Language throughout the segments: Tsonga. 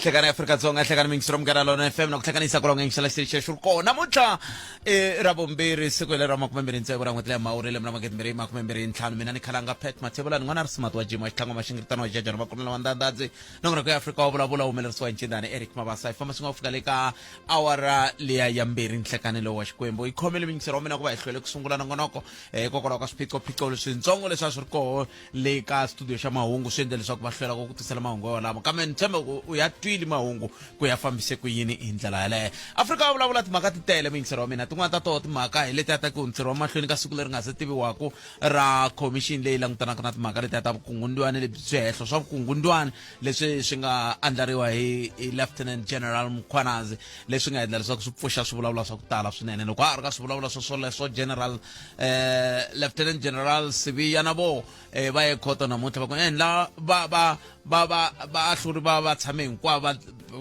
Nhlekani Afrika-Dzonga, nhlekani miyingiselo Munghana Lona FM na ku hlanganisa kwalaho nga yingisela xitichi xexo ri kona namuntlha i ra vumbirhi siku hi lera 26 ra n'hweti leya Mhawuri lembe ra 2025. Mina ni khalanga Pat Mathebulani n'wana ri simati wa Jim wa xitlhangu wa maxingiritano wa jajana va kurhula wa ndandadzi nongonoko ya Afrika wa vulavula humelerisiwa hi ncindani Eric Mabasa hi famba swin'we ku fika le ka awara liya ya mbirhi nhlekani lowu wa Xikwembu yi khomele miyingiselo wa mina ku va hi hlwele ku sungula nongonoko hikokwalaho ka swiphiqophiqo leswintsongo leswi a swi ri koho le ka studio xa mahungu swi endle leswaku va hlwela ku tisela mahungu yolamo kambe ni tshemba ku u ya twile mahungu ku ya fambise ku yini hi ndlela yaleyo. Afrika va vulavula timhaka ti tele muyingiseri wa mina tin'wana ta toho timhaka hi letiya ta ku hundziseriwa mahlweni ka siku leri nga se tiviwaka ra khomixini leyi langutanaka na timhaka letiya ta vukungundwani lebyi swihehlo swa vukungundwani leswi swi nga andlariwa hi hi Lieutenant General Mkhwanazi leswi nga endla leswaku swi pfuxa swivulavula swa ku tala swinene. Loko ha ha ri ka swivulavula swo swoleswo General eh Lieutenant General Sibiya na vo eh, va ye khoto namuntlha va ku endla va va va va vaahluri va va tshame hinkwavo va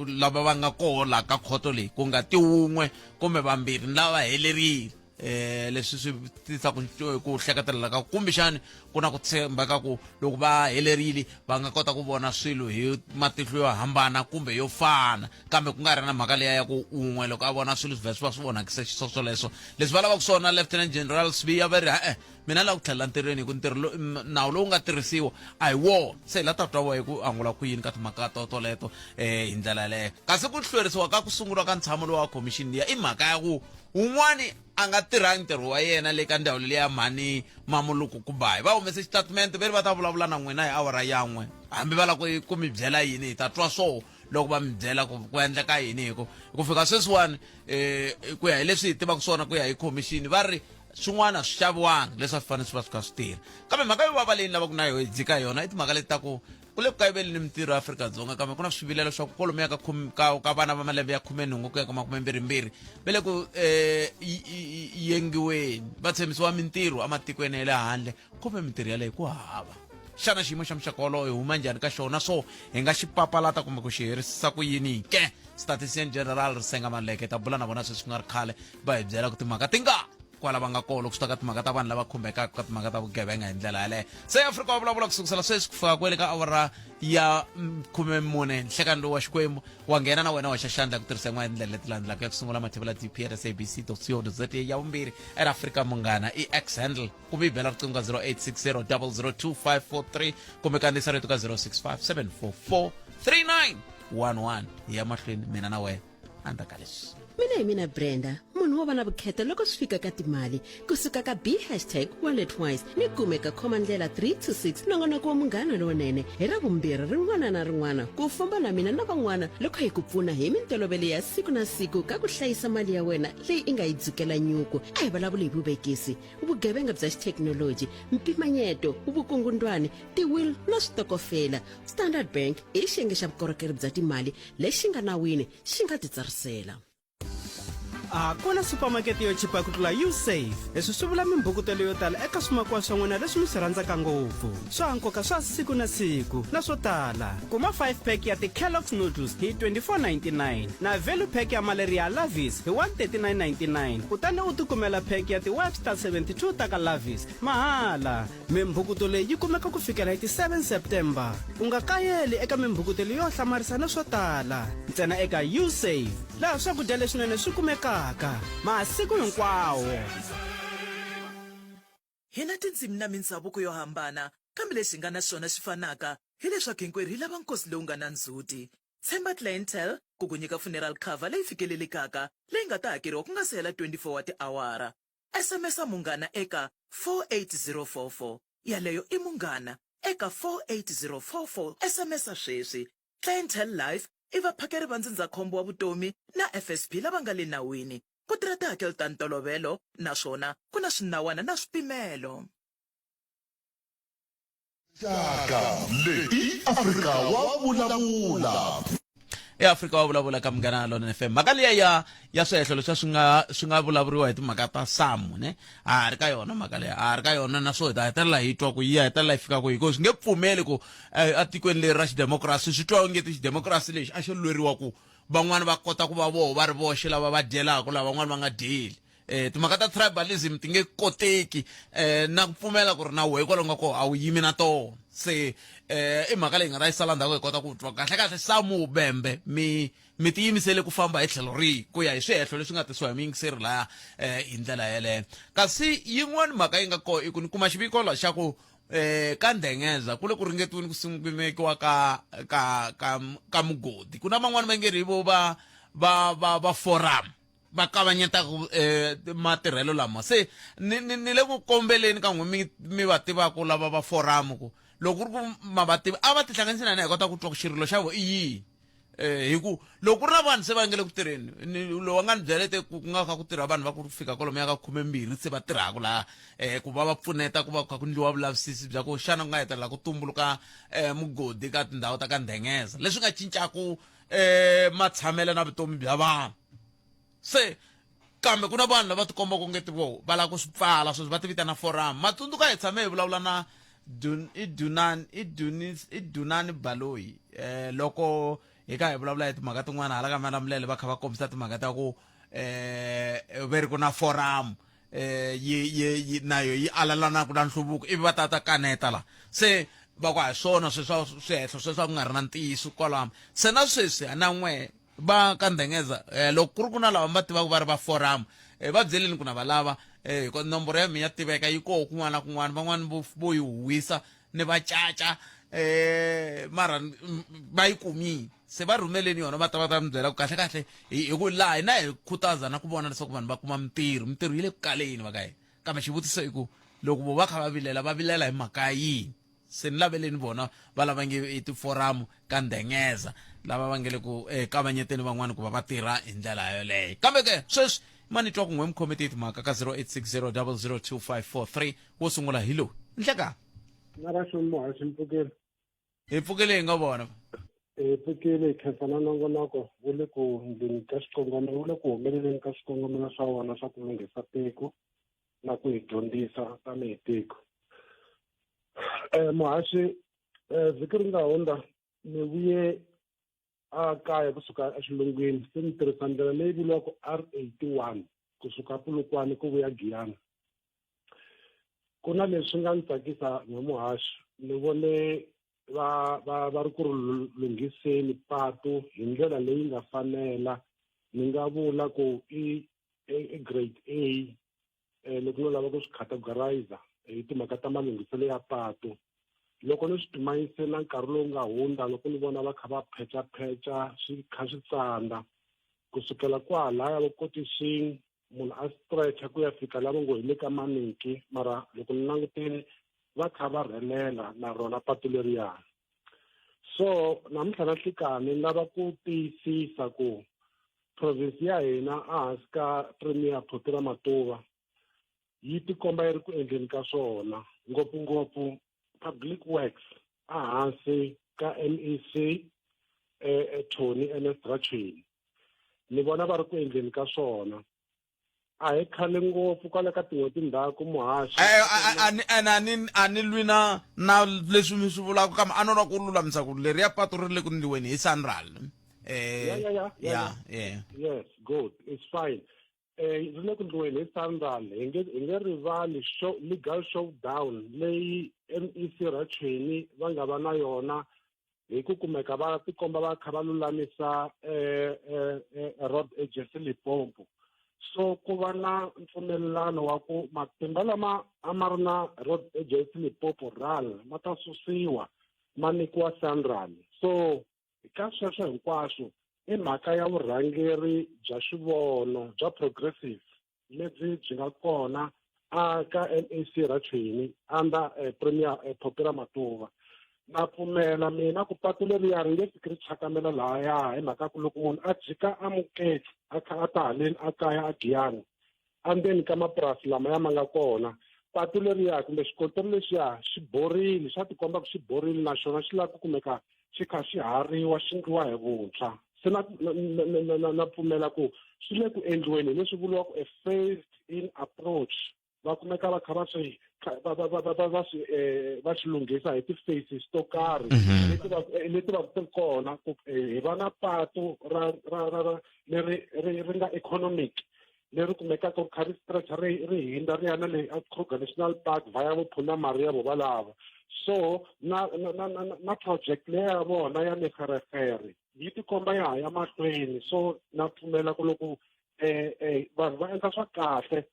lava va nga koho la ka khoto leyi ku nga ti wun'we kumbe vambirhi ni lava va helerile. Eh leswi swi tisa ku ku hleketelela ka kumbexani ku na ku tshemba ka ku loko va helerile va nga kota ku vona swilo hi matihlo yo hambana kumbe yo fana kambe ku nga ri na mhaka leya ya ku un'we loko a vona swilo swi vhe swi va swi vonakise xiswoswoleswo leswi va lavaka swona. Lieutenant General Sibiya va ri e-e mina ni lava ku tlhelela ntirhweni hi ku ntirho nawu lowu nga tirhisiwa a hi wona. Se hi la ta twa hi ku angula ku yini ka timhaka to toleto hi ndlela yaleyo. Kasi ku hlwerisiwa ka ku sunguriwa ka ntshamo lowu wa khomixini liya i mhaka ya ku Un'wani a nga tirhangi ntirho wa yena le ka ndzawulo liya mhani Mamuluku Kubayi. Va humese xitatimente ve ri va ta vulavula na n'wina hi awara ya n'we. Hambi va lava ku ku mi byela yini hi ta twa swoho loko va mi byela ku ku endleka yini hi ku ku fika sweswiwani um ku ya hi leswi hi tivaka swona ku ya hi khomixini va ri swin'wana a swi xaviwanga leswi a swi fanele swi va swi kha swi tirha. Kambe mhaka yo vava leyi ni lavaka na yoho hi dzika hi yona i timhaka leti ta ku Ku le ku kayiveleni mintirho eAfrika-Dzonga, kambe ku na swivilelo swa ku kwalomuya ka ka, ka vana va malembe ya khumenhungu ku ya ka makumembirhimbirhi va le ku yengiweni, va tshembisiwa mintirho ematikweni ya le handle, kumbe mintirho yaleyo ku hava. Xana xiyimo xa muxaka wolowo hi huma njhani ka xona? So hi nga xi papalata kumbe ku xi herisisa ku yini ke? Statistician General Risenga Maluleke ta bula na vona sweswi ku nga ri khale, va hi byela ku timhaka ti nga kwala va nga kona loko swi ta ka timhaka ta vanhu lava khumbekaka ka timhaka ta vugevenga hi ndlela yaleyo. Se Afrika wa vulavula ku sukusela sweswi ku fika kwele ka awara ya 14 nhlekani lowu wa Xikwembu wa nghena na wena wa xa xandla ku tirhisa yin'wana ya tindlela leti landzelaka. Ya ku sungula, mathevula dp at sabc co za. Ya vumbirhi, at Afrika Munghana i X handle, kumbe yi bela riqingho ka 0860 002 543 kumbe kandziyisa rito ka 065 744 3911. Hi ya mahlweni mina na wena endzhaku ka leswi. Mina hi mina Brenda, munhu wo va na vukheta loko swi fika ka timali. Ku suka ka B hashtag WalletWise ni kume ka khomandlela 3 to 6 nongonoko wa Munghana Lowunene hi Ravumbirhi rin'wana na rin'wana ku famba na mina na van'wana loko hi ku pfuna hi mintolovelo ya siku na siku ka ku hlayisa mali ya wena leyi i nga yi dzukela nyuku. A hi vulavuli hi vuvekisi, vugevenga bya xithekinoloji, mpimanyeto, vukungundwani, ti-will na switokofela. Standard Bank i xiyenge xa vukorhokeri bya timali lexi nga nawini xi nga titsarisela. A ku na supamakete yo chipa ku tlula Usave. Leswi swi vula mimbhukutelo yo tala eka swimakiwa swa n'wina leswi mi swi rhandzaka ngopfu, swa nkoka swa siku na siku na swo tala. Kuma 5 pack ya ti-Kellogg's Noodles hi 24.99 na value pack ya Malaria Lavis hi 139.99 kutani u tikumela pack ya ti-Wipes ta 72 ta ka Lavis mahala. Mimbhukuto leyi yi kumeka ku fikela hi ti 7 September. U nga kayeli eka mimbhukuto leyi yo hlamarisa na swo tala, ntsena eka Usave, laha swakudya leswinene swi kumekaka masiku hinkwawo. Hi na tindzimi na mindzhavuko yo hambana, kambe lexi hi nga na xona xi fanaka hi leswaku hinkwerhu hi lava nkosi lowu nga na ndzhuti. Tshemba Clientele ku ku nyika funeral cover leyi fikelelekaka leyi nga ta hakeriwa ku nga si hela 24 wa tiawara. SMS-a Munghana eka 48044. Yaleyo i Munghana eka 48044. SMS-a sweswi. Clientele Life i vaphakeri va ndzindzakhombo wa vutomi na FSP lava nga le nawini. Ku tirha tihakelo ta ntolovelo naswona ku na swinawana na swipimelo. Xaka le i Afrika wa vulavula. eAfrika wa vulavula ka Munghana Lonene FM. Mhaka liya ya ya swihehlo leswi swi nga swi nga vulavuriwa hi timhaka ta Samu ne a ha ri ka yona mhaka leyi, a ha ri ka yona na swo hi ta hetelela hi twa ku yi ya hetelela yi fika ku hikuva swi nge pfumeli ku eh, etikweni leri ra xidemokirasi swi twa onge ti xidemokirasi lexi a xo lweriwa ku van'wani va kota ku va voho va ri voxe lava va dyelaka lava van'wani va nga dyeli. Timhaka ta tribalism ti nge koteki na ku pfumela ku ri na wehe kwalomu ka koho a wu yimi na tona. Se i mhaka leyi nga ta yi sala ndzhaku hi kota ku twa kahle kahle Samu Bembe mi mi tiyimisele ku famba hi tlhelo rihi ku ya hi swihehlo leswi nga tisiwa hi muyingiseri laya hi ndlela yeleyo. Kasi yin'wana mhaka yi nga koho i ku ni kuma xiviko la xa ku ka Ndhengeza ku le ku ringetiweni ku simekiwa ka ka ka ka mugodi. Ku na van'wani va nge ri vo va va va va forum va kavanyetaka matirhelo lama. Se ni ni ni le ku kombeleni ka n'we mi mi va tivaka lava va forum ku loko ku ri ku ma va tiva a va tihlanganisi na hina hi kota ku twa ku xirilo xa vo i yini. Hi ku loko ku ri na vanhu se va nge le ku tirheni ni lowu a nga ni byela ete ku nga kha ku tirha vanhu va ku fika kwalomuya ka khumembirhi se va tirhaka laha ku va va pfuneta ku va ku kha ku ndliwa vulavisisi bya ku xana ku nga hetelela ku tumbuluka mugodi ka tindhawu ta ka Ndhengeza leswi nga cincaku matshamelo na vutomi bya vanhu. Se kambe ku na vanhu lava tikombaka onge vo va lava ku swi pfala sweswi va ti vitana forum. Ma tsundzuka hi tshame hi vulavula na Dun, i Dunan, i Dunis, i Dunani Baloyi loko hi kha hi vulavula hi timhaka tin'wana hala ka Malamulele va kha va kombisa timhaka ta ku ve ri ku na forum yi yi yi na yo yi alalanaka na nhluvuko ivi va ta ta kaneta la se va ku a hi swona sweswo swihehlo sweswo a ku nga ri na ntiyiso kwalamo. Se na sweswi na n'we va ka Ndhengeza loko ku ri ku na lava mi va tivaka va ri va forum va byeleni ku na va lava hikuva nomboro ya mina ya tiveka yi koho kun'wana na kun'wana van'wana vo vo yi huwisa ni va caca mara va yi kumile se va rhumeleni yona va ta va ta mi byela ku kahle kahle hi ku laha hina hi khutaza na ku vona leswaku vanhu va kuma mintirho mintirho yi le ku kaleni va ka hina kambe xivutiso i ku loko vo va kha va vilela va vilela hi mhaka ya yini. Se ni laveleni vona va lava nge i tiforamu ka Ndhengeza lava va nge le ku kavanyeteni van'wana ku va va tirha hi ndlela yoleyo. Kambe ke sweswi ma ni twa ku n'we mi khome timhaka ka 0860002543 wo sungula hi lowu. Nhlekani. Na va xi muhaxi mpfukile. Hi pfukile hi nga vona. Hi pfukile hi khensa na nongonoko wu le ku ndleni ka xikongomelo wu le ku humeleleni ka swikongomelo swa wona swa ku lunghisa tiko na ku hi dyondzisa tanihi tiko. Muhaxi vhiki ri nga hundza ni vuye a kaya kusuka exilungwini se ni tirhisa ndlela leyi vuriwaka R 81 kusuka Polokwane ku vuya Giyani. Ku na leswi nga ni tsakisa na muhaxi ni vone va va va ri ku ri lunghiseni patu hi ndlela leyi nga fanela ni nga vula ku i i grade A loko no lava ku swi categorize hi timhaka ta malunghiselo ya patu. Loko ni swi pimanise na nkarhi lowu nga hundza loko ni vona va kha va phecapheca swi kha swi tsandza kusukela kwalaya va kotisini munhu a stretcha ku ya fika la va ngo hi le ka Maniki mara loko ni langutile va kha va rhelela na rona patu leriyani. So namuntlha na nhlikani ni lava ku tiyisisa ku province ya hina ehansi ka Premier Phophi Ramathuba yi tikomba yi ri ku endleni ka swona ngopfungopfu public works ehansi ka MEC Tony Ernest Ratshweni ni vona va ri ku endleni ka swona a hi khale ngopfu kwala ka tin'hweti ndzhaku muhaxi. Ene a ni a ni lwi na na leswi mi swi vulaka kambe a no lava ku lulamisa ku leriya patu ri le ku ndliweni hi Sanral. Yeah, yeah, yeah, yeah, yeah. Yes, good. It's fine. Ri le ku ndliweni hi Sanral hi nge hi nge rivali show, legal showdown leyi MEC Ratshweni va nga va na yona hi ku kumeka va tikomba va kha va lulamisa road agency Limpopo. So ku va na mpfumelelano wa ku matimba lama a ma ri na road agency Limpopo RAL ma ta susiwa ma nyikiwa Sanral. So ka sweswo hinkwaswo i mhaka ya vurhangeri bya xivono bya progressive lebyi byi nga kona a ka MEC Ratshweni under Premier Phophi Ramathuba. Na pfumela mina ku patu leriya ri nge fiki ri chakamela lahaya hi mhaka ku loko munhu a jika a Muketse a kha a ta haleni a kaya a Giyani endzeni ka mapurasi lamaya ma nga kona patu leriya kumbe xikontiri lexiya xi borile xa tikomba ku xi borile na xona xi lava ku kumeka xi kha xi hariwa xi ndliwa hi vuntshwa. Se na na na na pfumela ku swi le ku endliweni hi leswi vuriwaka a phased in approach va kumeka va kha va swi va va va va va swi va swi lunghisa hi ti-phases to karhi leti va leti va ti ri kona ku hi va na patu ra ra ra ra leri ri ri nga economic. leri kumekaka ri kha ri stretch ri ri hindza ri ya na le Kruger National Park via vo Phuna Maria vo valava so na na na na, na project leya ya vona ya Meferefere yi tikomba ya ha ya mahlweni so na pfumela ku loko eh eh vanhu va endla swa kahle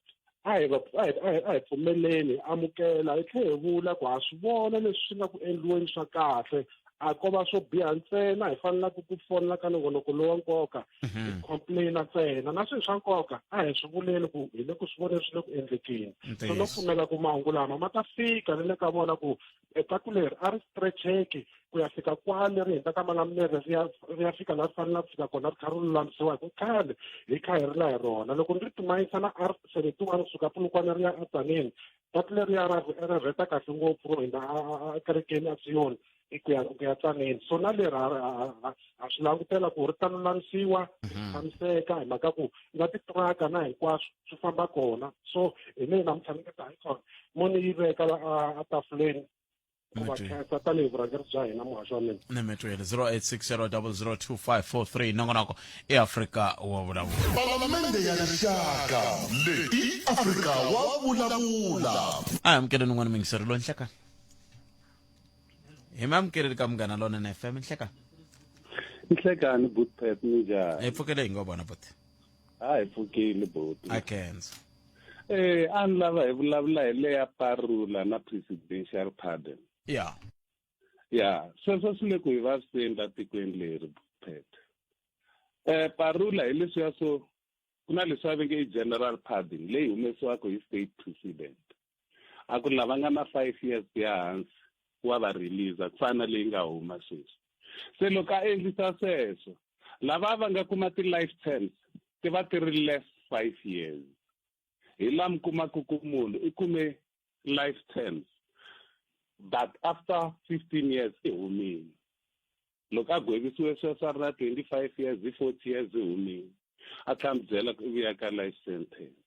a hi va a hi a hi a hi pfumeleni amukela hi tlhela hi vula ku ha swi vona leswi swi nga ku endliweni swa kahle a ko va swo biha ntsena hi fanelaka ku fonela ka nongonoko lowa nkoka hi complaina ntsena na swilo swa nkoka a hi swi vuleni ku hi le ku swi voneni swi le ku endlekeni so no pfumela ku mahungu lama ma ta fika ni le ka vona ku patu leri a ri stretcheki ku ya fika kwale ri hundza ka Malamulele ri ya ri ya fika laha ri fanelaka ku fika kona ri kha ri lulamisiwa hi ku khale hi kha hi rila hi rona loko ni ri pimanisa na R 71 kusuka Polokwane ri ya eTzaneen patu leriya ra ri rheta kahle ngopfu ro hundza ekerekeni eSiyoni ku ya ku ya Tzaneen so na leri ha swi langutela ku ri ta lulamisiwa tshamiseka hi mhaka ku na titiraka na hinkwaswo swi famba kona so hi leyi namuntlha ni nge ta hayikhona mo ni yi veka a tafuleni ku va khensa tanihi vurhangeri bya hina muhaxi wa mina nimetwele 0860002543 nongonoko i afrika wa vulavula Palamende ya Rixaka leyi i Afrika wa vulavula. a hi amukeleni un'wana mingiseri loyi nhlekani hi mi amukeleli ka munghana lonene fm nhlekani Nhlekani good pep minjhani? Hi pfukele hi ngo vona buti. A hi pfukile buti. A khensa. Eh a ni lava hi vulavula hi leya parula na presidential pardon. Ya. Ya, sweswo swi le ku hi vaviseni la tikweni leri pet. Eh parula hi leswiya swo ku na leswi va venge i general pardon leyi humesiwaka hi state president. A ku lava nga na 5 years ku ya hansi wa va release ku fana na leyi nga huma sweswi. Se loko a endlisa sweswo lava va nga kuma ti-life terms ti va ti ri less 5 years. Hi la mi kumaka ku munhu i kume life terms but after 15 years i humile. Loko a gwevisiwe sweswo a ri na 25 years hi 40 years i humile. A tlhela a mi byela ku i vuya ka life sentence.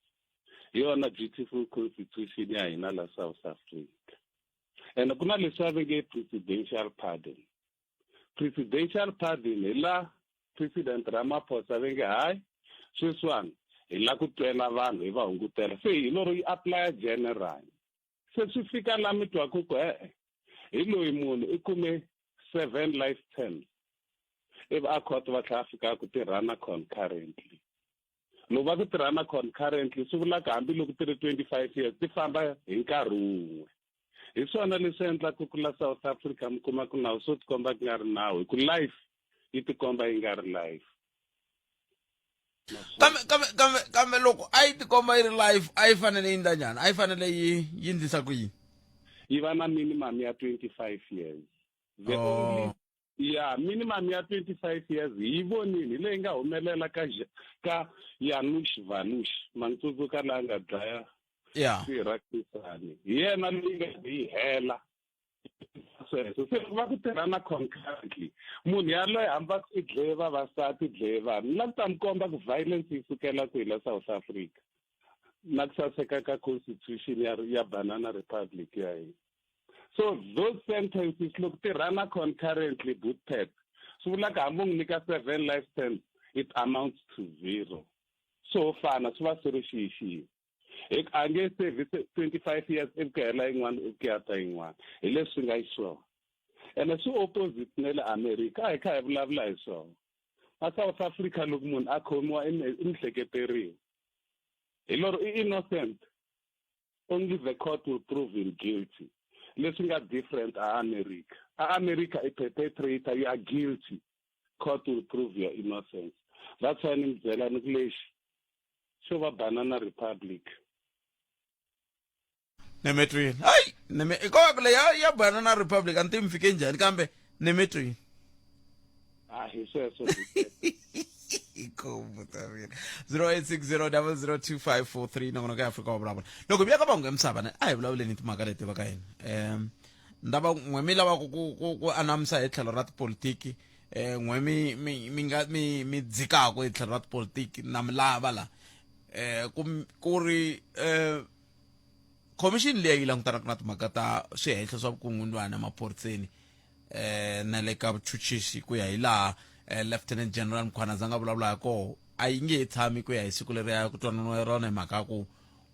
Hi yona beautiful constitution ya hina la South Africa. Ene ku na leswi va venge presidential pardon. Presidential pardon hi la President Ramaphosa ve nge hayi sweswiwani hi la ku twela vanhu hi va hungutela se hi loro yi apply general se swi fika la mi twaku ku e-e hi loyi munhu i kume 7 life terms ivi a court va tlhela fika ku tirhana concurrently loko va ku tirhana concurrently swi vula ku hambi loko ti ri 25 years ti famba hi nkarhi wun'we hi swona leswi endlaka ku la South Africa mi kuma ku nawu swo tikomba ku nga ri nawu hi ku life yi tikomba yi nga ri life kambe kambe kambe kambe loko a yi tikomba yi ri life a yi fanele yi ndla njhani a yi fanele yi yi ndlisa ku yini yi va na minimum ya 25 years the only ya minimum ya 25 years hi yi vonile hi leyi nga humelela ka ka Janusz Waluś ma ni tsundzuka laha nga dlaya ya Sirha Kisani hi yena leyi nga yi hela sweswo se va ku tirhana concurrently munhu yaloye hambi va ku i dlaye vavasati dlaye vanhu ni la ku ta mi komba ku violence yi sukela kwihi la South Africa na ku saseka ka constitution ya ya banana republic ya hina so those sentences loko ti rhana concurrently bootpet swi vula ku hambi u n'wi nyika 7 life terms it amounts to zero swo fana swi va swi ri xihi xihi hi ku a nge service 25 years ivi ku hela yin'wana ivi ku ya ta yin'wana hi leswi swi nga xiswona ene swi opposite ne le America a hi kha hi vulavula hi swona a South Africa loko munhu a khomiwa i mihleketeriwa hi loro i innocent only the court will prove him guilty leswi nga different a America a America i perpetrator you are guilty court will prove your innocence that's why ni mi byela ni ku lexi xo va banana republic nemetwini hayi neme ikoka ku leyi ya ya banana republic a ni tivi mi fike njhani kambe nemetwini a hi sweswo Ikhombo ta mina 0860002543 nongonoko ya Afrika wa vulavula loko mi ya ka mahungu ya misava ne a hi vulavuleni timhaka leti va ka hina um ndava n'we mi lavaka ku ku ku anamisa hi tlhelo ra tipolitiki eh n'we mi mi mi nga mi mi dzikaka hi tlhelo ra tipolitiki na mi lava la eh ku ku ri eh commission leyi yi langutanaka na timhaka ta swihehlo swa vukungundzwana emaphoriseni eh na le ka vuchuchisi ku ya hi laha eh, lieutenant general Mkhwanazi a nga vulavula hi koho a yi nge he tshami ku ya hi siku leriya ku twananiwa rona hi mhaka ya ku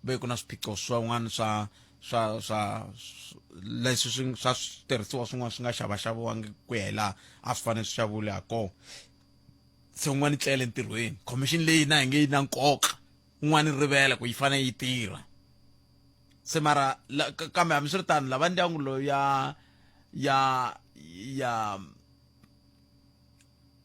ve ku na swiphiqo swin'wana swa swa swa leswi swi swa switirhisiwa swin'wana swi nga xavaxaviwangi ku ya hi laha a swi fanele swi xaviwile ha kona se un'wana yi tlele entirhweni khomixini leyi na hi nge yi na nkoka un'wana yi rivele ku yi fanele yi tirha se mara la, kambe hambiswiritano lava ndyangu lowu ya ya ya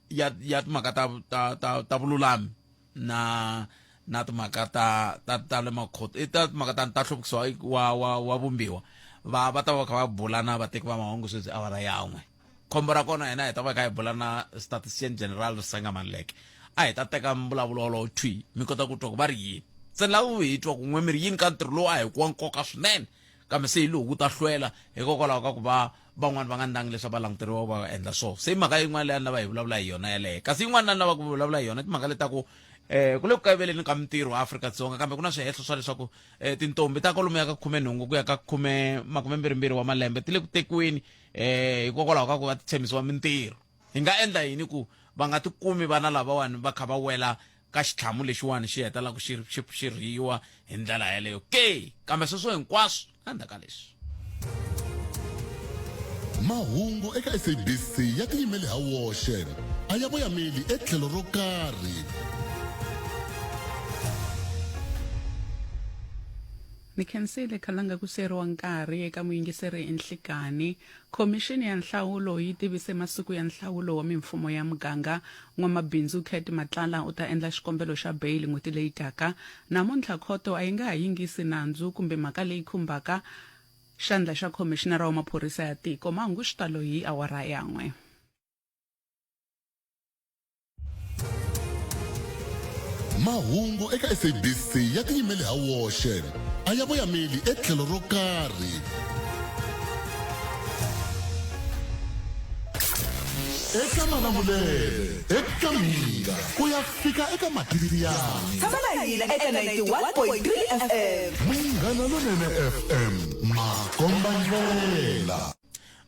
ya ya timhaka ta ta ta ta vululami na na timhaka ta ta ta le makhoto i ta timhaka ta ta hluvukiso wa wa wa vumbiwa va va ta va kha va bula na vateki va mahungu sweswi awara yan'we khombo ra kona hina hi ta va kha hi bula na statistician general Risenga Maluleke a hi ta teka mbulavulo wolowo thwi mi kota ku twa ku va ri yini se ni lava hi twa ku n'we mi ri yini ka ntirho lowu a hi ku wa nkoka swinene kambe se hi lowu wu ta hlwela hikokwalaho ka ku va van'wani va nga ndangi leswi a va languteriwa va endla swona se i mhaka yin'wana leyi a ni lava hi vulavula hi yona yeleyo kasi yin'wana na ni lava ku vulavula hi yona i timhaka leta ku eh ku le ku kayiveleni ka mintirho Afrika-Dzonga kambe ku na swihehlo swa leswaku eh tintombi ta kwalomuya ka 18 ku ya ka khume makumembirhimbirhi wa malembe ti le ku tekiweni eh hikokwalaho ka ku va ti tshembisiwa mintirho hi nga endla yini ku va nga tikumi vana lavawani va kha va wela ka xitlhamu lexiwani xi hetelelaka xi xi xi rhiyiwa hi ndlela yeleyo ke kambe sweswo hinkwaswo endzhaku ka leswi Mahungu eka SABC ya tiyimele ha woxe, a ya voyameli etlhelo ro karhi. Ni khensile khalanga ku siyeriwa nkarhi eka muyingiseri enhlikani. Khomixini ya Nhlawulo yi tivise masiku ya nhlawulo wa mimfumo ya muganga. N'wamabindzu Cat Matlala u ta endla xikombelo xa beyili n'hweti leyi taka. Namuntlha khoto a yi nga ha yingisi nandzu kumbe mhaka leyi khumbaka xandla xa khomixinara wa maphorisa ya tiko. Mahungu xitalo hi awara ya n'we. Mahungu eka SABC ya tiyimele ha woxe, a ya voyameli etlhelo ro karhi. Eka Malamulele, eka Mhinga, ku ya fika eka Matiyani. Tshama na hina eka 91.3 FM. Munghana Lonene FM, makombandlela.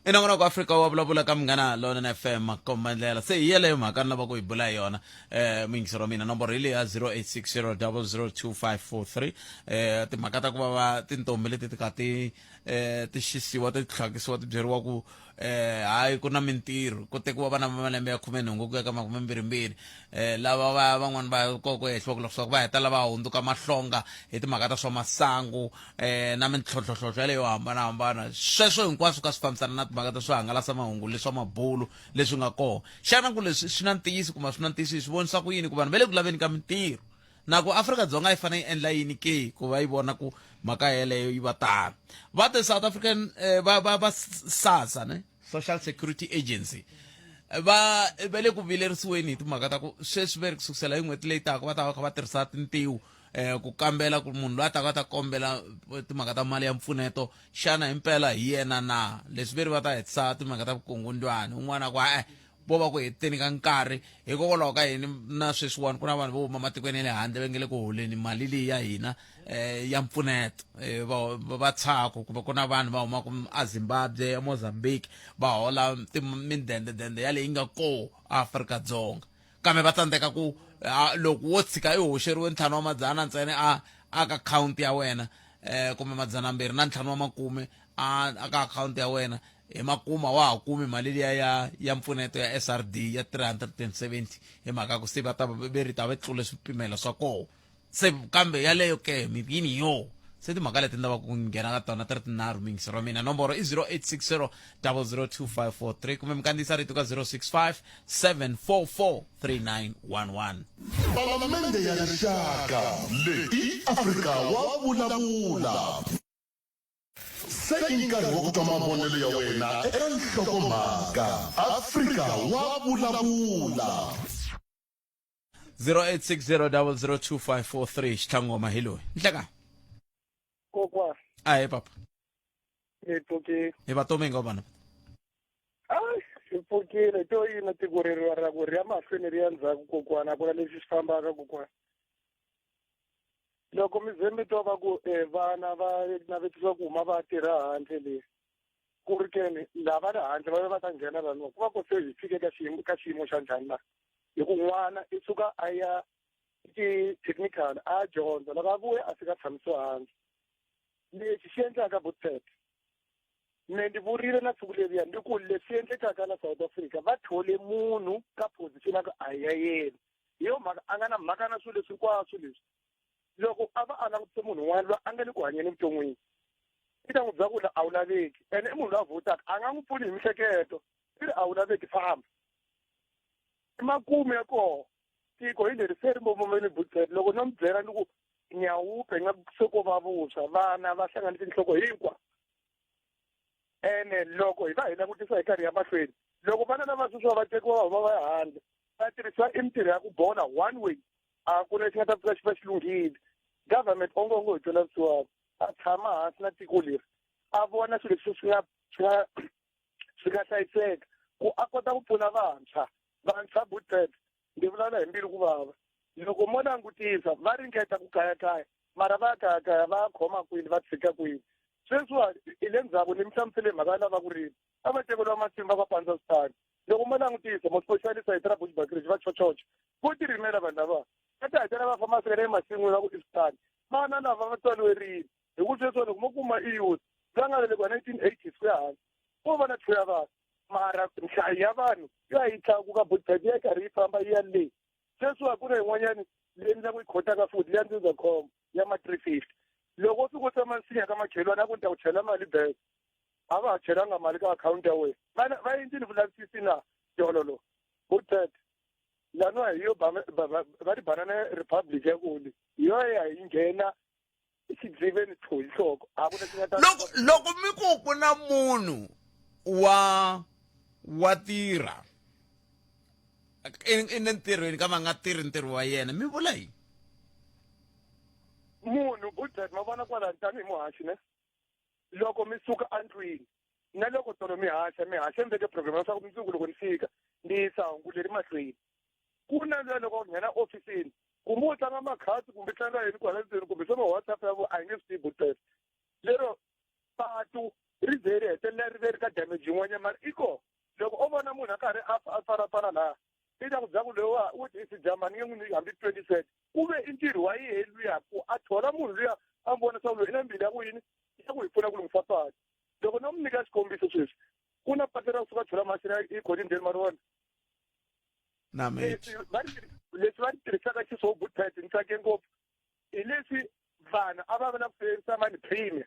I nongonoko Afrika wa vulavula ka Munghana Lonene FM makomba ndlela se hi yeleyo mhaka ni lava ku yi bula hi yona eh muyingiseri wa mina nomboro hi leyi ya 0860002543 eh timhaka ta ku va va tintombi leti ti ka ti eh ti xisiwa ti tlhakisiwa ti byeriwa ku eh hayi ku na mintirho ku tekiwa vana va malembe ya 18 ku ya ka 22 eh lava va van'wana va ko ku hehliwa ku leswaku va hetelela va hundzuka mahlonga hi timhaka ta swa masangu eh na mintlhontlhontlhontlho yaleyo yo hambanahambana sweswo hinkwaswo ka swi fambisana na timhaka ta swihangalasamahungu leswa mabulu leswi nga kona xana ku leswi swi na ntiyiso kumbe swi na ntiyiso hi swi vonisa ku yini ku vanhu va le ku laveni ka mintirho na ku Afrika-Dzonga yi fanele yi endla yini ke ku va yi vona ku mhaka yeleyo yi va tano va the South African eh, va va va SASSA ne Social Security Agency va va le ku vilerisiweni hi timhaka ta ku sweswi ve ri ku sukusela hi n'hweti leyi taka va ta va kha va tirhisa tintiho eh ku kambela ku munhu loyi a taka a ta kombela timhaka ta mali ya mpfuneto xana himpela hi yena na leswi ve ri va ta hetisa timhaka ta vukungundwani un'wana a ku e vo va ku heteni ka nkarhi hikokwalaho ka yini na sweswiwani ku na vanhu vo huma matikweni ya le handle va nge le ku holeni mali leyi ya hina eh ya mpfuneto eh, va va tshaku kumbe ku na vanhu va humaka eZimbabwe eMozambique va hola mindendedende ya leyi nga koo Afrika-Dzonga kambe va tsandzeka ku loko wo tshika i hoxeriwe ntlhanu wa madzana ntsena a a ka akhawunti ya wena eh kumbe madzana mbirhi na ntlhanu wa makume a a ka akhawunti ya wena hi makuma wa ha kumi mali liya ya ya mpfuneto ya SRD ya 370 hi mhaka ku se va ta ve ri ta va tlule swipimelo swa koho se kambe yaleyo ke mi yini yo se timhaka leti ni lava ku nghena ka tona ti ri tinharhu miyingisero wa mina nomboro i 0860 002543 kumbe mi kandziyisa rito ka 065 744 3911 Palamende ya Rixaka leyi i Afrika wa vulavula. Se i nkarhi wa ku twa mavonelo ya wena eka nhlokomhaka. Afrika wa vulavula. 0860002543 xitlhangoma hi loyi nhleka Kokwa, ahe papa mi pfukile. hi va tome nga vana Ai, hi pfukile to yini tiko reri ra ku ri ya mahlweni ri ya ndzhaku kokwana a ku na lexi xi fambaka kokwana. Loko mi ze mi twa va ku eh, vana va navetisiwa ku huma va tirha handle le ku ri keni lava le handle va va ta nghena laniwa ku va ku se hi fike ka xiyimo ka xiyimo xa njhani la hi ku n'wana i suka a ya ti-technical a dyondza loko a vuya a fika a tshamisiwa hansi lexi xi endlaka butset me ndi vurile na siku leriya ndi ku leswi endlekaka la South Africa va thole munhu ka position ya ku a hi ya yena hi yo mhaka a nga na mhaka na swilo leswi hinkwaswo leswi loko a va a langutise munhu un'wana loyi a nga le ku hanyeni evuton'wini i ta n'wi byela ku la a wu laveki ene i munhu loyi a vhotaka a nga n'wi pfuni hi mihleketo i ri a wu laveki famba i makumu ya koho tiko hi leri se ri mbomomeni butset loko no mi byela ni ku nyawupe nga se ko va vuswa vana va hlanganise tinhloko hinkwa ene loko hi va hi langutisa hi karhi ya mahlweni loko vana lava sweswiwa va tekiwa va huma va ya handle va tirhisiwa i mintirho ya ku bola one way a ku na lexi nga ta pfuka xi va xi lunghile government onge onge hi twela vusiwana a tshama hansi na tiko leri a vona swilo leswi swi nga swi nga swi nga hlayiseka ku a kota ku pfuna vantshwa vantshwa butet ndzi vulavula hi mbilu ku vava loko mo langutisa va ringeta ku kayakaya mara va kayakaya va khoma kwini va tshika kwini sweswiwa hi le ndzhaku ni mi hlamusele mhaka ya lava ku rima a va tekeriwa masimu va va pandza switandi loko mo langutisa mo specialisa hi tra bushbuckridge va chochocha vo ti rimela vanhu lava va ta hetelela va famba fika le masin'wini va ku i switandi vana lava va tswariwe rini hi ku sweswiwa loko mo kuma i youth la nga velekiwa 1980s ku ya hansi ko va na two ya vanhu mara nhlayo ya vanhu ya yi tlakuka budget ya karhi yi famba yi ya le sweswiwa ku na yin'wanyani leyi ni la ku yi khotaka futhi leya ndzindzakhombo ya ma 350 loko u fika u tsema nsinya ka makhelwani a ku ni ta ku chela mali back a va ha chelanga mali ka akhawunti ya wena vana va endlile vulavisisi na tolo budget laniwa hi yo va ri banana republic ya kule hi yo ya yi nghena xidziveni tlho hi nhloko a ku na xi nga ta loko loko mi ku ku na munhu wa wa tirha i le ntirhweni kambe a nga tirhi ntirho wa yena mi vula yini munhu budget ma vona kwalani tanihi muhaxi ne loko mi suka endlwini na loko tolo mi haxa mi haxa mi veke program leswaku mundzuku loko ni fika ni yisa hungu leri mahlweni ku na luya loko u nghena ofisini kumbe u tlanga makhasi kumbe tlanga yini kwala ndzeni kumbe swa ma whatsapp ya vo a hi nge swi tivi butete lero patu ri ze ri hetelela ri ve ri ka damage yin'wanyana mara i ko loko o vona munhu a karhi a a farafara laha i ta ku byela ku loyiwa u ti sijama ni nge n'wi nyiki hambi 20 cent ku ve i ntirho wa yehe luya ku a thola munhu luya a n'wi vona swa ku loyi i na mbilu ya ku yini ya ku hi pfuna ku lunghisa patu loko no mi nyika xikombiso sweswi ku na patu ra kusuka chula masi ra i Colindale ma ri vona na leswi va ri leswi va ri tirhisaka xiswo butete ni tsake ngopfu hi leswi vanhu a va vula ku sebenzisa mani premier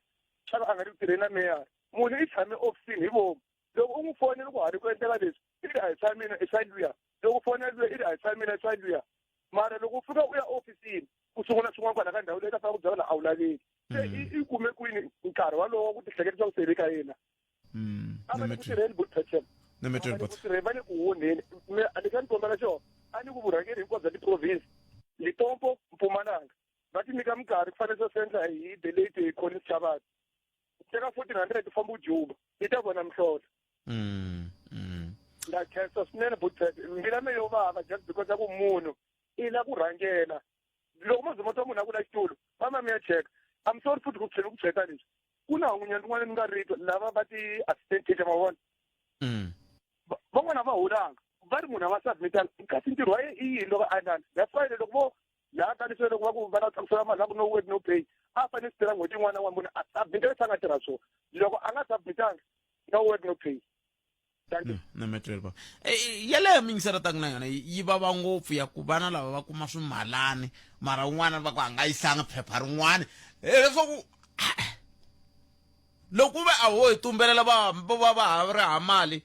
swa ku a nga ri ku tirheni na meyara munhu i tshame ofisini hi vomu loko u n'wi fonela ku ha ri ku endleka leswi i ri a hi swa mina i swa luya loko u fonela luya i ri a hi swa mina i swa luya mara loko u fika u ya ofisini ku sungula swin'wana kwala ka ndhawu leyi ka fanele ku byela a wu laveki se i kume kwini nkarhi walowo ku tihleketa swa ku se le ka yena a va le ku tirheni buthethem tirheni va le ku onheni ni kha ni kombela xona a ni ku vurhangeri hinkwabyo bya tiprovince Limpopo Mpumalanga va ti nyika minkarhi ku fanele swi endla hi the late Collins Chabane teka 1400 u famba u juba yi ta vona mihlolo nda khensa swinene buthet mbila me yo vava just because ya ku munhu i la ku rhangela loko mo ze mo twa munhu a ku la xitulu famba mi ya cheka I'm sorry futhi ku tlhela ku byeta leswi ku na hungunyana rin'wana ni nga ri twa lava va ti-assistant teacher ma vona van'wana va holanga va ri munhu a va submitanga kasi ntirho wa ye i yini loko a endlani that's why loko vo laha ka leswi loko va ku va la tlakusela mali va ku no work no pay a fanele swi tirha n'hweti yin'wana na yin'wana munhu a submita leswi a nga tirha swona loko a nga submitanga no work no pay na metro ba yeleyo mingisela ta na yona yi vava ngopfu ya ku vana lava va kuma swimalani mara un'wana va ku a nga yisanga phepha rin'wana leswaku loko ve a ho hi tumbelela va va va ha ri ha mali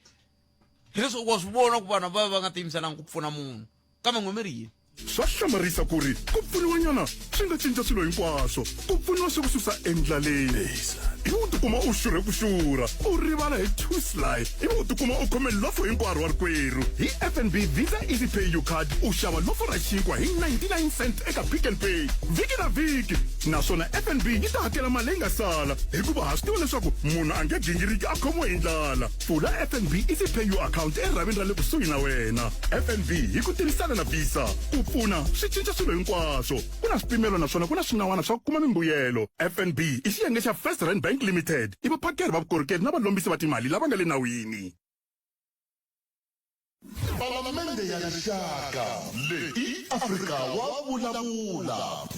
hileswi wa swi vona ku vanhu va va nga tiyimiselanga ku pfuna munhu kambe n'we mi ri yini Swa hlamarisa ku ri ku pfuniwanyana swi nga cinca swilo hinkwaswo. Ku pfuniwa swi ku susa endlaleni. Ivi u tikuma u xurhe ku xurha, u rivala hi two sly, ivi u tikuma u khome lofo hinkwaro wa rikwerhu. Hi FNB Visa Easy Pay U Card u xava lofo ra xinkwa hi 99 cent eka Pick n Pay vhiki na vhiki, naswona FNB yi ta hakela mali leyi nga sala hikuva ha swi tiva leswaku munhu a nge gingiriki a khomiwe hi ndlala. Pfula FNB Easy Pay U Account erhavini ra le kusuhi na wena. FNB hi ku tirhisana na Visa ku pfuna swi cinca swilo hinkwaswo. Ku na swipimelo naswona ku na swinawana swa ku kuma mimbuyelo. FNB i xiyenge xa First Rand Bank Limited, i vaphakeri va vukorhokeri na valombisi va timali lava nga le nawini. Palamende ya Rixaka leyi i Afrika wa vulavula.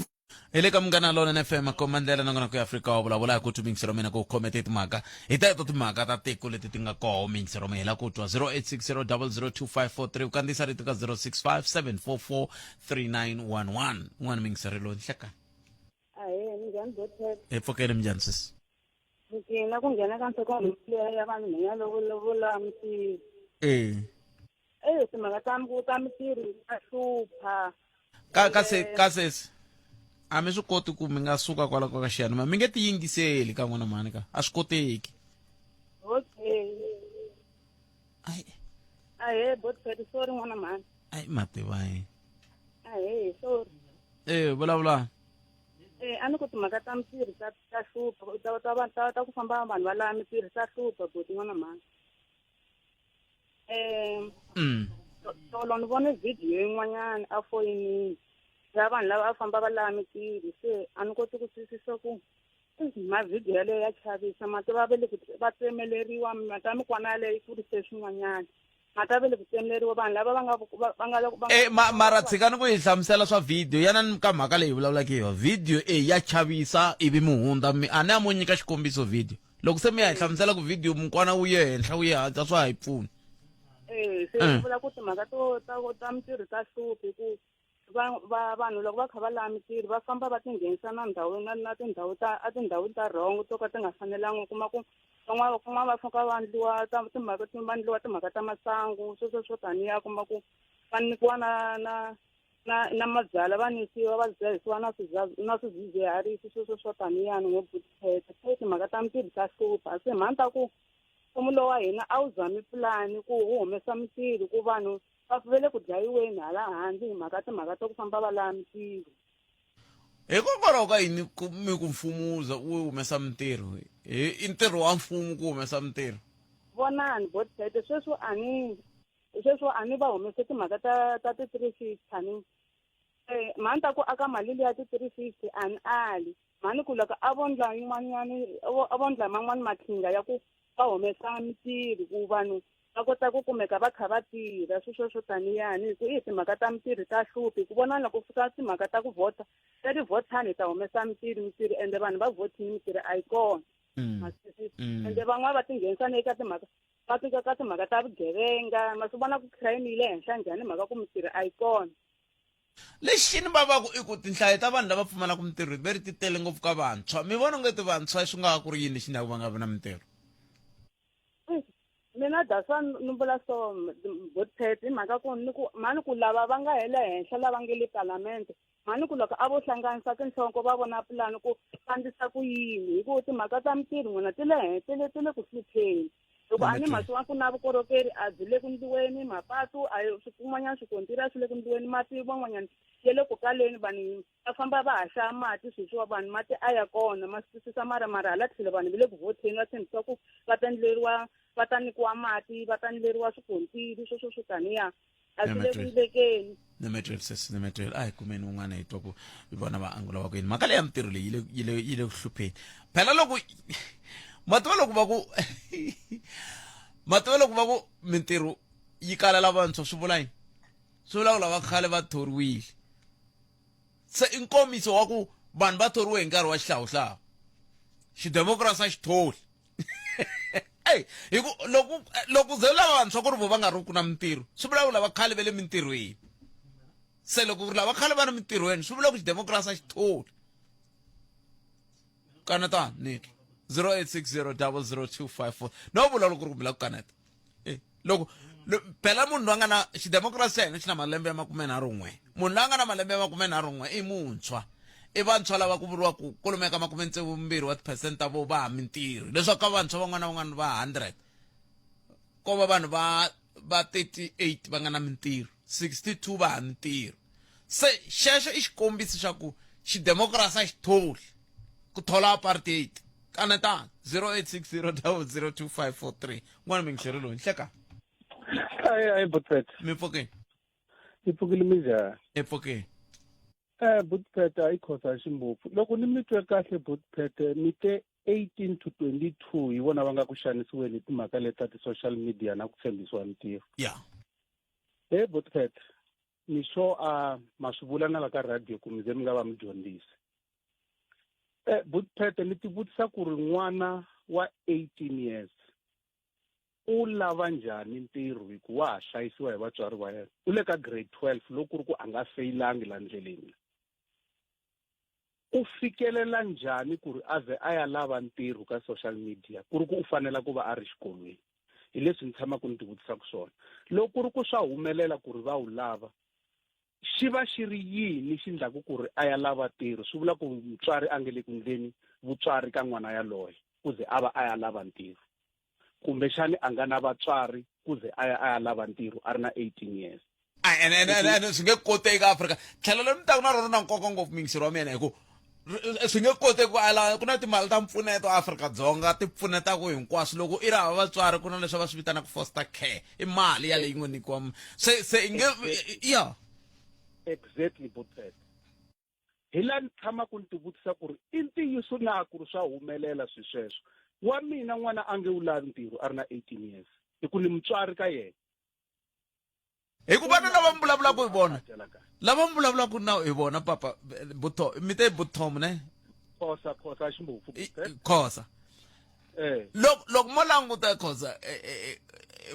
Hi le ka Munghana Lonene FM komba ndlela nongonoko ya Afrika wa vulavula hi ku twi mingisero mina ku khomete timhaka hi teto timhaka ta tiko leti ti nga koho mingisero mi hela ku twa 0860002543 u kandziyisa rito ka 0657443911 un'wana mingisero loyi nhlekani. Ahee, minjhani Bothet? Hi pfukeni minjhani sesi? Pfukile ku nghena ka nhlokomhaka liya ya vanhu nhwenya lovo lovola mintirho. Eh. Eh, timhaka ta ta mintirho ta hlupha. Ka ka se ka sesi. A mi swi koti ku mi nga suka kwala ka xiyanimoya mi nge ti yingiseli ka n'wana mhani ka a swi koteki. Okay. Ai. Ahee, Bothet, sorry n'wana mhani. Ai mativa yi. Ahee, sorry. Eh, vulavula. Eh, a ni ku timhaka ta mintirho ta ta hlupha ta ta ta ta ta ku famba vanhu va lava mintirho ta hlupha buti n'wana mhani. Eh, Mm. tolo ni vone video yin'wanyana a foyinini ya vanhu lava a famba va lava mintirho se a ni koti ku twisisa ku mavhidiyo yaleyo ya chavisa mati va ve le ku va tsemeleriwa mati ya mikwana yaleyo yi kurise swin'wanyana mati va le ku tsemeleriwa vanhu lava va nga va nga va Eh, ma, mara tshikani ku yi hlamusela swa video yana ni ka mhaka leyi vulavulaka hi yona video e ya chavisa ivi mi hundza mi a ni a mo nyika xikombiso video loko se mi ya hi hlamusela ku video mukwana wu ye henhla wu ye hansi a swa ha yi pfuni Eh, se Mm. vula ku timhaka to ta ta mintirho ta hluphi ku va va vanhu loko va kha va lava mintirho va famba va tinghenisa na ndhawu na na tindhawu ta a tindhawini ta wrong to ka ti nga fanelanga u kuma ku van'wana kun'wana va fika va endliwa ta timhaka va endliwa timhaka ta masangu sweswo swo taniya kuma ku va nyikiwa na na na na mabyalwa va nwisiwa va dzahisiwa na na swidzidziharisi sweswo swo taniyani ngopfu se timhaka ta mintirho ta hlupha se mhani ta ku mfumo lowa wa hina a wu zami pulani ku wu humesa mintirho ku vanhu va va le ku dlayiweni hala handle hi mhaka timhaka ta ku famba va lava mintirho. Hikokwalaho ka yini ku mi ku mfumo wu za wu humesa mintirho hi i ntirho wa mfumo ku humesa mintirho? Vonani Botset sweswi a ni sweswi a ni va humese timhaka ta ta ti-350 a ni eh, mhani ta ku aka mali liya ti-350 a ni ali mhani ku loko a vo ndla yin'wanyani a vo ndla man'wani maqhinga ya ku va humesa mintirho ku vanhu va kota ku kumeka va kha va tirha swi sweswo taniyani hi ku i timhaka ta mintirho ta hluphi ku vona loko fika timhaka ta ku vhota ta ti vhotani hi ta humesa mintirho mintirho ende vanhu va vhotini mintirho a yi kona mm. mm. ende van'wana va tinghenisa na eka timhaka va tika ka timhaka ta vugevenga ma swi vona ku crime yi le henhla njhani mhaka ku mintirho a yi kona Lexi ni vavaku i ku tinhlayo ta vanhu lava pfumalaka mintirho ve ri ti tele ngopfu ka vantshwa. Mi vona onge ti vantshwa swi nga va ku ri yini lexi endlaka va nga vi na mintirho? Mina that's why ni vula so Botpet hi mhaka ku ni ku mhani ku lava va nga he le henhla lava nge le palamende mhani ku loko a vo hlanganisa tinhloko va vona pulani ku fambisa ku yini hi ku timhaka ta mintirho n'wina ti le henhla ti le ti le ku hlupheni loko a ni masiwa ku na vukorhokeri a byi le ku ndliweni mapatu a kun'wanyana swikontiri a swi le ku ndliweni mati van'wanyana ya le ku kaleni vanhu va famba va ha xava mati sweswiwa vanhu mati a ya kona ma swi twisisa mara mara hala tlhelo vanhu va le ku vhoteni va tshembisa ku va ta ndleriwa va ta nyikiwa mati va ta ndleriwa swikontiri sweswo swo taniya a swi le ku ndlekeni Nimetweli sesi nimetweli a hi kumeni un'wana hi twa ku vona va angula va ku yini mhaka leyi ya mintirho leyi yi le yi le yi le ku hlupheni phela loko ma tiva loko va ku ma tiva loko va ku mintirho yi kalela vantshwa swi vula yini swi vula ku lava khale va thoriwile se i nkomiso wa ku vanhu va thoriwe hi nkarhi wa xihlawuhlawu xidemokirasi a xi tholi Ey, hi ku loko loko ze lava vantshwa ku ri vo va nga ri ku na mintirho swi vula ku lava khale va le mintirhweni se loko ku ri lava khale va ri mintirhweni swi vula ku xidemokirasi a xi tholi kanetani ni twa 08600025 no vula loko ku ri ku mi lava ku kaneta Eh, loko phela munhu loyi a nga na xidemokirasi xa hina xi na malembe ya 31 munhu loyi a nga na malembe ya 31 i muntshwa i vantshwa lava ku vuriwa ku kwalomuya ka 62 wa tiphesente ta vo va ha mintirho leswaku ka vantshwa van'wana na van'wana va 100 ko va vanhu va va 38 va nga na mintirho 62 va ha mintirho se xexo i xikombiso xa ku xidemokirasi a xi tholi ku thola apartheid kanetana 0860002543 n'wana mi ngi loyi nhleka ayi ayi butpet mi pfukeni mi pfukile minjhani mi pfukeni eh butpet ayi khosa ximbopfu loko ni mi twe kahle butpet mi te 18 to 22 hi vona va nga ku xanisiweni hi timhaka leti ta ti-social media na ku tshembisiwa mintirho ya yeah. He Botpet, ni sure a ma swi vula na la ka radio ku mi ze mi nga va mudyondzisi. Eh Botpet ni tivutisa ku ri n'wana wa 18 years u lava njhani ntirho hi ku wa ha hlayisiwa hi vatswari va yena u le ka grade 12 loko ku ri ku a nga feyilangi la ndleleni u fikelela njhani ku ri a ze a ya lava ntirho ka social media ku ri ku u fanela ku va a ri xikolweni hi leswi ni tshamaka ni tivutisaka swona loko ku ri ku swa humelela ku ri va wu lava xi va xi ri yini xi ndlaku ku ri a ya lava ntirho swi vula ku mutswari a nge le ku ndleni vutswari ka n'wana yaloye ku ze a va a ya lava ntirho kumbexani a nga na vatswari ku ze a ya a ya lava ntirho a ri na 18 years ene ene ene ene swi nge koteki Afrika tlhelo leri mi taku na rona na nkoka ngopfu miyingiseri wa mina hi ku swi nge koteki ku ala ku na timali ta mpfuneto Afrika-Dzonga ti pfunetaka hinkwaswo loko i ri hava vatswari ku na leswi va swi vitanaka foster care i mali yaleyi ngo nyikiwa se se i nge ya exactly Botset hi laha ni tshamaka ni tivutisa ku ri i ntiyiso na ku ri swa humelela swi sweswo wa mina n'wana a nge wu lavi ntirho a ri na 18 years hi ku ni mutswari ka yena hi ku vana lava mi vulavulaka hi vona lava mi vulavulaka na hi vona papa butho mi te buthom ne khosa khosa ximbofu khosa eh loko loko mo languta khosa eh, eh, eh,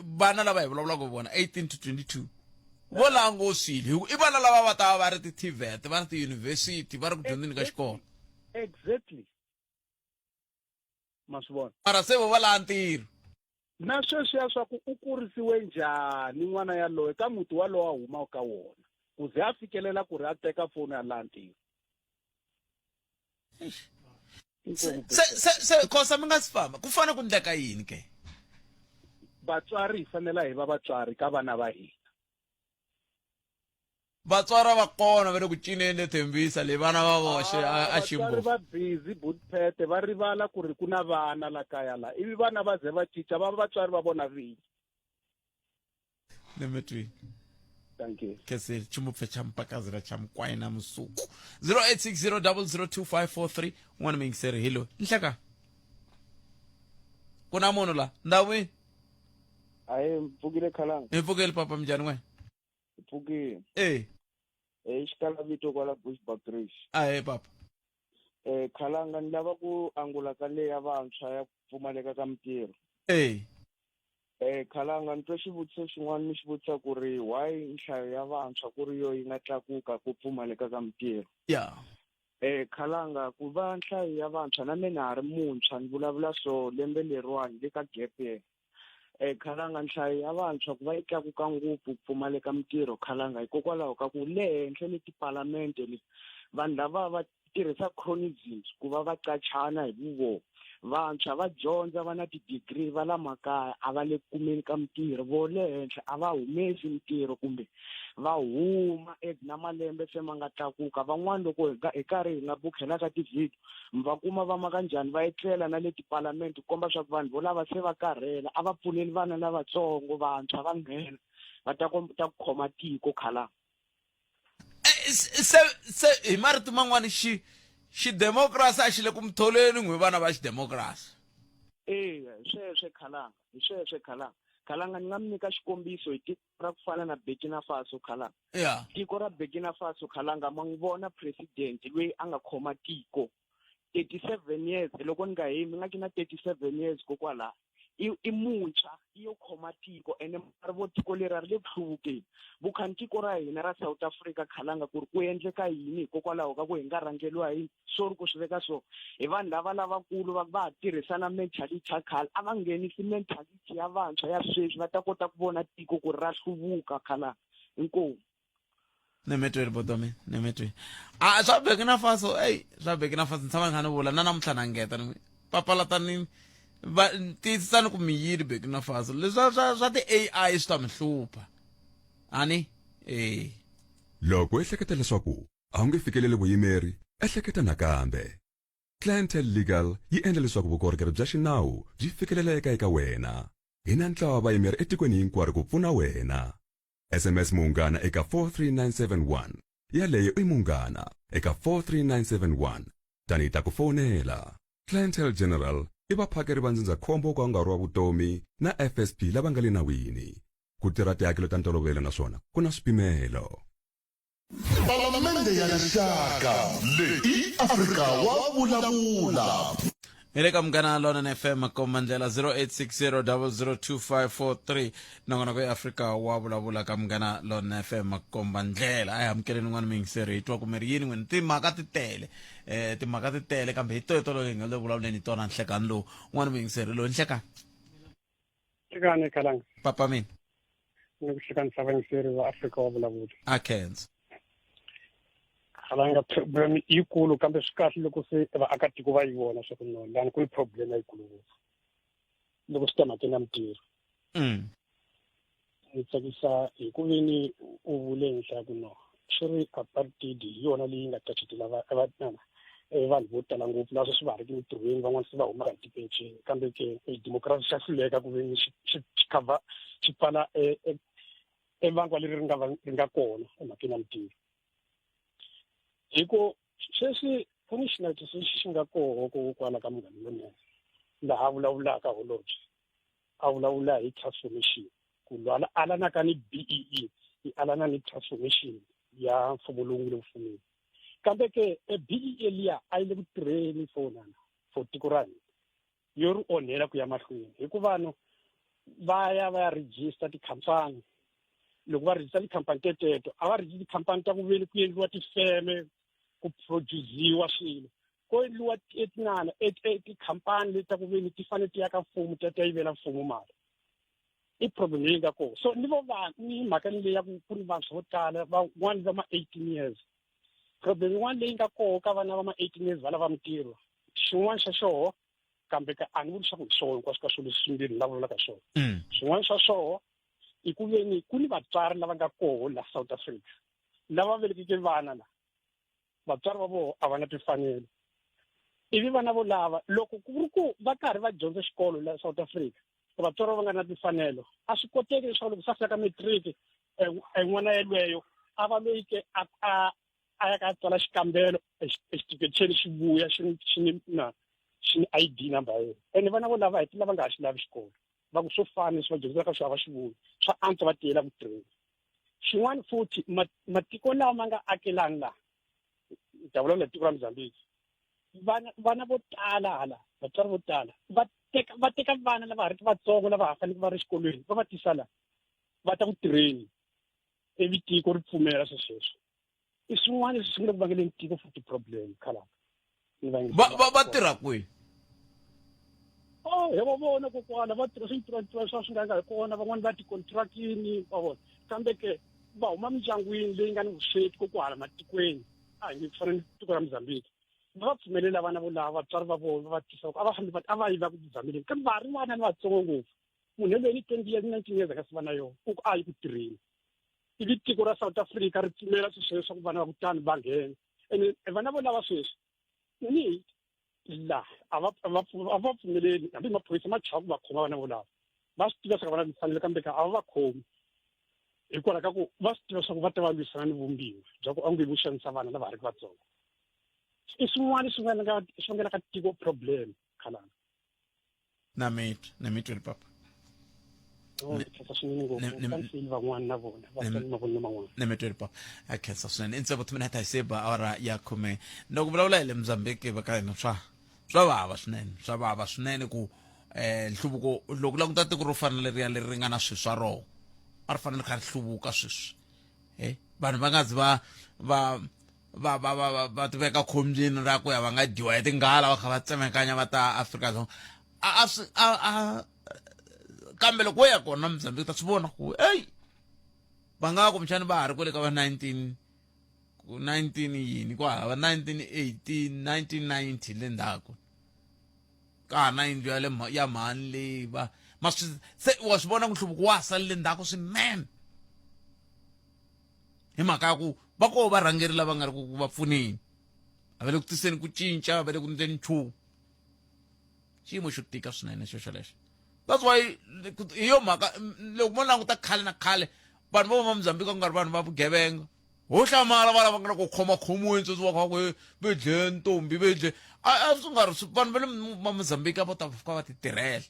vana lava hi vulavulaka hi vona 18 to 22 vo lango swilo hi ku i vana lava va ta va va ri ti-tvet va ri ti-university va ri ku dyondzeni ka xikolo exactly ma swi vona mara se vo va laha ntirho na sweswiya swa ku u kurisiwe njhani n'wana yaloye ka muti walowo a humaka ka wona ku ze a fikelela ku ri a teka foni ya laha ntirho se se se khosa mi nga si famba ku fanele ku ndleka yini ke vatswari hi fanela hi va vatswari ka vana va hina vatswari va kona va le ku cineni le Thembisa le vana va voxe a a vatswari va busy butpete va rivala ku ri ku na vana la kaya la ivi vana va ze va cinca va vatswari va vona vinyi nemetweni thank you kese chimupfe cha mpakazela cha mukwaina musuku 0860002543 un'wana muyingiseri hi loyi nhleka ku na munhu la ndawini ahe mpfukile khalanga hi pfukile papa minjhani n'wena mpfukile e e xikala vito kwala Bushbuckridge ahe papa eh khalanga ni lava ku angula ka leya vantshwa ya ku pfumaleka ka mintirho e eh khalanga ni twa xivutiso xin'wana mi xi vutisa ku ri why nhlayo ya vantshwa ku ri yo yi nga tlakuka ku pfumaleka ka mintirho ya eh khalanga ku va nhlayo ya vantshwa na mina ha ri muntshwa ni vulavula so lembe leriwani le ka gap year eh khalanga nhlayo ya vantshwa ku va yi tlakuka ngopfu ku pfumaleka mintirho khalanga hikokwalaho ka ku le henhla le tipalamente le vanhu lava va tirhisa cronisms ku va va qachana hi vuvo vantshwa va dyondza va na ti-degree va la makaya a va le ku kumeni ka mintirho vo le henhla a va humesi mintirho kumbe va huma as na malembe se ma nga tlakuka van'wani loko hi hi karhi hi nga bukhela ka ti-video mi va kuma va maka njhani va etlela na le tipalamente ku komba swa ku vanhu vo lava se va karhela a va pfuneli vana lavatsongo vantshwa va nghena va ta kota ku khoma tiko khala Eh, se se hi marito man'wani xi xidemokirasi a xi le ku mi tholeni n'wi vana va xidemokirasi eya hi sweswe khalanga hi sweswe khalanga khalanga ni nga mi nyika xikombiso hi tiko ra ku fana na Burkina Faso khalanga ya tiko ra Burkina Faso khalanga ma n'wi vona president loyi a nga khoma tiko 37 years loko ni nga hembi nga ki na 37 years kokwalaho i i muntshwa i yo khoma tiko ene ri vo tiko leri a ri le ku hluvukeni vukhani tiko ra hina ra South Africa khalanga ku ri ku endleka yini hikokwalaho ka ku hi nga rhangeriwa hi sorry ku swi veka so hi vanhu lava lavakulu va va ha tirhisa na mentality ya khale a va nghenisi mentality ya vantshwa ya sweswi va ta kota ku vona tiko ku ri ra hluvuka khalanga inkomu nemetweni botomi nemetweni a swa Burkina Faso ey swa Burkina Faso ni tshama ni kha ni vula na namuntlha na ngeta ni papalatani va tiyisisani ku mi yini Burkina Faso leswi swa swa swa ti-AI swi ta mi hlupha ani eh Loko u ehleketa leswaku a wu nge fikeleli vuyimeri, ehleketa nakambe. Clientele Legal yi endla leswaku vukorhokeri bya xinawu byi fikeleleka eka wena. Hi na ntlawa wa vayimeri etikweni hinkwaro ku pfuna wena. SMS Munghana eka 43971. Yaleyo i Munghana eka 43971. Tani hi ta ku fonela. Clientele General i vaphakeri va ndzindzakhombo wo ka wu nga ri wa vutomi na FSP lava nga le nawini. Ku tirha tihakelo ta ntolovelo naswona ku na swipimelo. Palamende ya Rixaka leyi i Afrika wa vulavula. Hi le ka Munghana Lonene FM komba ndlela 0860002543 nongonoko ya Afrika wa vulavula ka Munghana Lonene FM komba ndlela. A hi amukeleni n'wana muyingiseri hi twa ku mi ri yini n'wini timhaka ti tele eh timhaka ti tele kambe hi toyo tolo hi nga le vulavuleni hi tona nhlekani lowu n'wana muyingiseri lowu nhlekani. Hlekani Khalanga. Papa mina. Ni ku hlekanisa vayingiseri va Afrika wa vulavula. A khensa. Khalanga problem yikulu kambe swi kahle loko se vaakatiko va yi vona swa ku no lani ku ni problem yikulu ngopfu loko swi ta mhakeni ya mintirho. Ni tsakisa hi ku veni u vule henhla ya ku no swi ri apartheid hi yona leyi nga tachetela vanhu vo tala ngopfu lava sweswi va ha riki mintirhweni van'wana se va humaka hi tipenceni kambe ke democracy xa hluleka ku veni xi xi cover xi pfala e vangwa leri ri nga ri nga kona emhakeni ya mintirho hi ku sweswi ku ni xinavetiso lexi xi nga koho ko kwala ka munghana lonene laha vulavulaka holobye a vulavula hi transformation ku lwa alanaka ni BEE yi alana ni transformation ya mfumo lowu nge le ku fumeni kambe ke e BEE liya a yi le ku tirheni for nana for tiko ra hina yo ri onhela ku ya mahlweni hikuva no va ya va ya register tikhampani loko va register tikhampani teteto a va register tikhampani ta ku veni ku endliwa tifeme ku produziwa swilo ko endliwa etinana tikhampani leti ta ku veni ti fanele ti ya ka mfumo ti ya ti ya yivela mfumo mali i problem leyi nga kona so ni vo vanhu ni mhaka leyi ya ku ku ni vantshwa vo tala van'wana va ma 18 years problem yin'wana leyi nga koho ka vana va ma 18 years va lava mintirho xin'wana xa xoho kambe ka a ni vuli swa ku hi swoho hinkwaswo ka swilo leswi swimbirhi ni vulavulaka hi swona xin'wana xa swoho i ku veni ku ni vatswari lava nga koho la South Africa lava velekeke vana la vatswari va vona a va na timfanelo ivi vana vo lava loko ku ri ku va karhi va dyondza xikolo la South Africa vatswari va nga na timfanelo a swi koteki leswaku loko sa fika ka matric n'wana yelweyo a va loyi ke a a a ya ka tsala xikambelo exitifiketi xi vuya xi xi ni na xi ni ID number ya yena ene vana vo lava hi ti lava nga ha xi lavi xikolo va ku swo fana leswi va dyondzisaka swi hava xivuli swa antswa va tiyela ku tirheni xin'wana futhi matiko lawa ma nga akelani laha ni ta vulavula tiko ra Mozambique vana vana vo tala hala vatswari vo tala va teka va teka vana lava ha riki vatsongo lava ha faneleke va ri xikolweni va va tisa la va ta ku tirheni ivi tiko ri pfumela swesweswo i swin'wana leswi swi nga le ku vangeleni tiko futhi problem khalanga va va va tirha kwihi oh hi va vona kokwana va tirha swintirhantirhwana swa swi nga nga hi kona van'wani va tikontirakini va vona kambe ke va huma mindyangwini leyi nga ni vusweti kokwala matikweni a hi nge ku fana ni tiko ra Mozambique va va pfumelela vana volava vatswari va vona va va tisa a va fambi a va yi va ku zameleni kambe va ha ri vana ni vatsongo ngopfu munhu yelweyo ni 20 years 19 years a nga si va na yona u ku a yi ku tirheni ivi tiko ra South Africa ri pfumela sweswo leswaku vana va ku tani va nghena ene vana vo lava sweswi ni la a va a va pfumeleli hambi maphorisa ma chava ku va khoma vana volava va swi tiva swa ku vana timfanelo kambe ka a va va khomi hikwalaho ka ku va swi tiva swa ku va ta va lwisana ni vumbiwa bya ku a nge vu xanisa vana lava ha riki vatsongo i swin'wana swi nga swi vangelaka tiko problem khalanga na mitwa na mitwa ri papa na mitwa ri papa a khensa swinene i ntsevo timinete hi seba awara ya khume loko vulavula hi le mozambique va ka hina swa swa vava swinene swa vava swinene ku eh nhluvuko loko languta tiko ro fana leriya leri ri nga na swilo swa rona a ri fanele kha ri hluvuka sweswi eh vanhu va nga zi va va va va va va va tiveka khombyeni ra ku ya va nga dyiwa hi tinghala va kha va tsemekanya va ta Afrika-Dzonga a a swi a a kambe loko wo ya kona Mozambique ta swi vona ku eyi va nga kumbexani va ha ri kwale ka va 19 ku 19 yini kwala va 1918 1990 le ndzhaku ka ha na yindlu ya le ya mhani leyi va ma swi se wa swi vona ku nhluvuko wa ha salele ndzhaku swinene hi mhaka ya ku va koho varhangeri lava nga ri ku va pfuneni a va le ku tiseni ku cinca va le ku ndleni nchumu xiyimo xo tika swinene xo xolexo that's why hi yo mhaka loko mo languta khale na khale vanhu vo huma mozambique ku nga ri vanhu va vugevenga ho hlamala va lava nga ku khoma khomiweni sweswi va kha ku ve dle ntombi ve dle a swi nga ri vanhu va le ma mozambique a vo ta fika va ti tirhela.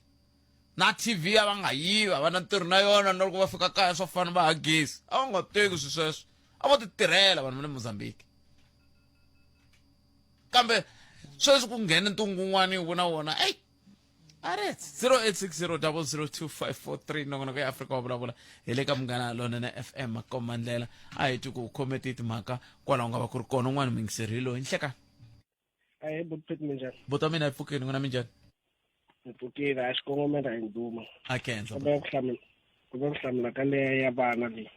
Na TV a va nga yivi, a va na ntirho na yona, na loko va fika kaya swo fana va ha gezi. A va nga teki swilo sweswo. A vo ti tirhela vanhu va le Mozambique. Kambe sweswi ku nghena ntungu wun'wana wu na wona, ey Alright, 0860002543 nongonoko ya Afrika wa vulavula hi le ka Munghana Lonene FM Makomba ndlela a hi twi ku u khome tihi timhaka kwalaho nga va ku ri kona un'wana muyingiseri hi loyi nhlekani. Ahee buti Pete minjhani? Buti wa mina hi pfukile n'wina minjhani? Hi pfukile a xikongomelo a hi nduma. A khensa. Kumbe ku hlamula kumbe ku hlamula ka leya ya vana leyi.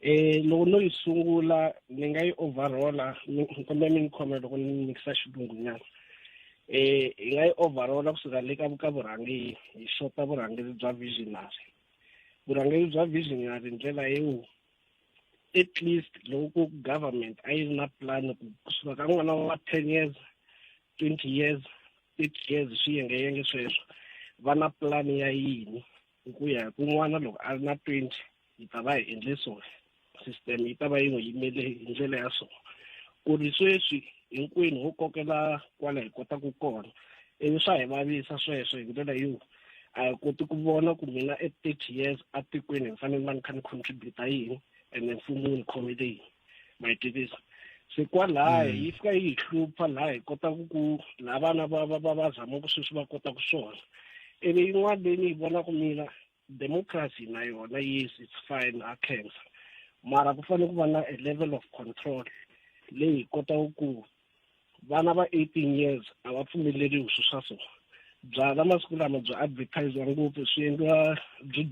Eh loko no yi sungula ni nga yi overall kumbe mi ni khome loko ni mikisa xilungu nyana. Eh hi nga yi overall kusuka le ka ka vurhangeri hi xota vurhangeri bya visionary. Vurhangeri bya visionary ndlela yo at least loko ku government a yi ri na plan ku kusuka ka n'wana wa 10 years 20 years 30 years swiyengeyenge sweswo va na plan ya yini hi ku ya hi ku n'wana loko a ri na 20 yi ta va hi endle so system yi ta va yi n'wi yimele hi ndlela ya so ku ri sweswi hinkwenu ho kokela kwala hi kotaka kona ivi swa hi vavisa sweswo hi ndlela yo a hi koti ku vona ku mina at 30 years atikweni ni fanele ni va ni kha ni contribute yini ene mfumo wu ni khomele yini ma yi tivisa se kwalaya yi fika yi hi hlupha laha hi kotaka ku laha vana va va va va zamaka sweswi va kotaka swona ivi yin'wana leyi ni yi vonaka mina democracy na yona yes it's fine a khensa mara ku fanele ku va na a level of control leyi hi kotaka ku vana va 18 years a va pfumeleriwi swilo swa so byala masiku lama byi advertisiwa ngopfu swi endliwa byi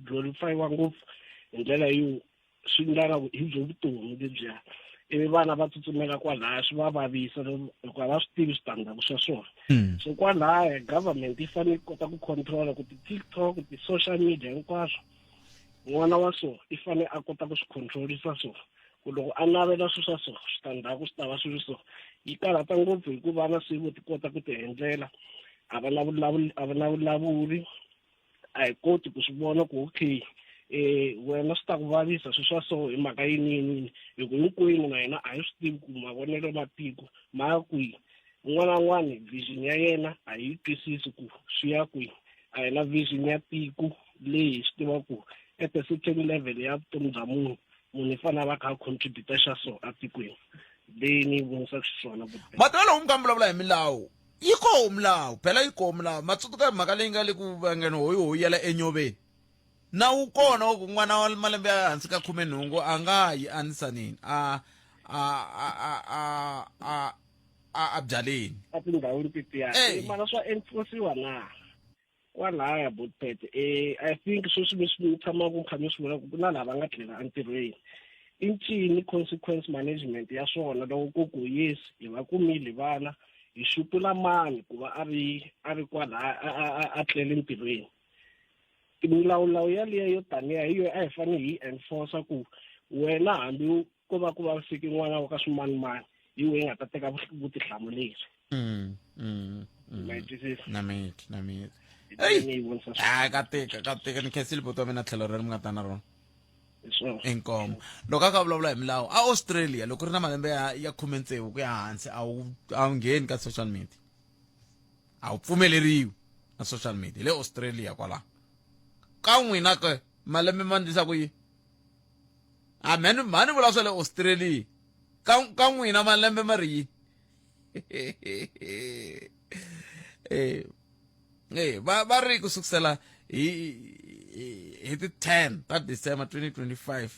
glorifyiwa ngopfu hi ndlela yo swi endla hi byo vutomi lebyiya ivi vana va tsutsumela kwalaya swi va vavisa hikuva va swi tivi switandzhaku swa swona hmm. so kwalaya government yi fanele yi kota ku controla ku ti-tiktok ti-social media hinkwaswo n'wana wa so i fanele a kota ku swi controlisa so ku loko a navela swilo swa so switandzhaku swi ta va swi ri so yi karhata ngopfu hi ku vana se vo ti kota ku ti endlela a va na vulavuli a va na vulavuri a hi koti ku swi vona ku okay eh wena swi ta ku vavisa swi swa so hi mhaka yini yini yini hi ku hinkwenu na hina a hi swi tivi ku mavonelo ma tiko ma ya kwihi un'wana na un'wana vision ya yena a hi yi twisisi ku swi ya kwihi a hi na vision ya tiko leyi hi swi tiva ku at a certain level ya vutomi bya munhu munhu i fanele a va kha a contributa xa so atikweni leyi ni yi vonisaka xiswona mativelo wu mi ka mi vulavula hi milawu yi koho milawu phela yi koho milawu ma tsundzuka mhaka leyi nga le ku vangeni hoyi hoyi ya le enyoveni nawu wu kona wa ku n'wana wa malembe ya hansi ka khumenhungu a nga yi anisaneni a a a a a a a a byaleni a tindhawini tetiya mara swa enforciwa na kwalaya botpet eh i think sweswi leswi mi tshamaka mi kha mi swi vula ku na lava nga tlela entirhweni i ncini consequence management ya swona loko ku ku yes hi va kumile vana hi xupula mani ku va a ri a ri kwalaya a tlele ntirhweni milawulawu yaliya yo taniya hi yo a hi fanele hi enforce ku wena hambi ko va ku vaviseke n'wana wa ka swimanimani hi wehe nga ta teka vutihlamuleri mm, mm, mm. na miti na miti hayi ka tika ka tika ni khensile buti wa mina tlhelo rero mi nga ta na rona inkomo loko a ka vulavula hi milawu a australia loko ri na malembe ya ya khumetsevu ku ya hansi a wu a wu ngheni ka social media a wu pfumeleriwi na social media le australia kwalaho ka n'wina ke malembe ma ndlisa ku yini a mhani mhani vula swa le australia ka ka n'wina malembe ma ri yini eh eh va va ri ku sukusela hi hi ti 10 ta December 2025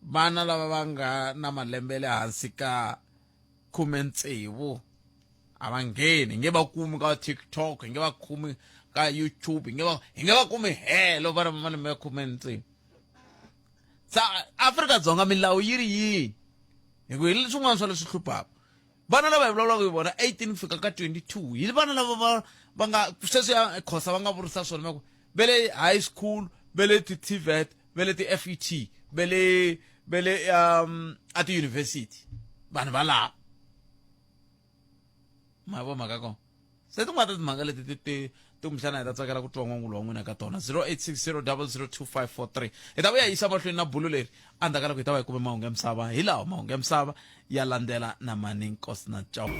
vana lava va nga na malembe le hansi ka 16 a va ngheni hi nge va kumi ka TikTok hi nge va kumi ka YouTube hi nge va hi nge va kumi helo vana va malembe ya 16 sa Afrika-Dzonga milawu yi ri yini hi ku hi swin'wana swa leswi hluphaka vana lava hi vulavulaka hi vona 18 fika ka 22 hi vana lava va va nga sweswi ya khosa va nga vurisa swona va ku ve le high school ve le ti-tvet ve le ti-fet ve le ve le um a tiyunivhesiti vanhu valava ma vo mhaka kona se tin'wana ta timhaka leti ti ti Ti kumbexana hi ta tsakela ku twa n'wangulo wa n'wina ka tona. 0860002543. Hi ta vuya hi yisa mahlweni na bulu leri endzhaku ka loko hi ta va hi kume mahungu ya misava. Hi lawa mahungu ya misava ya landzela na Mani Nkosi na Chauke.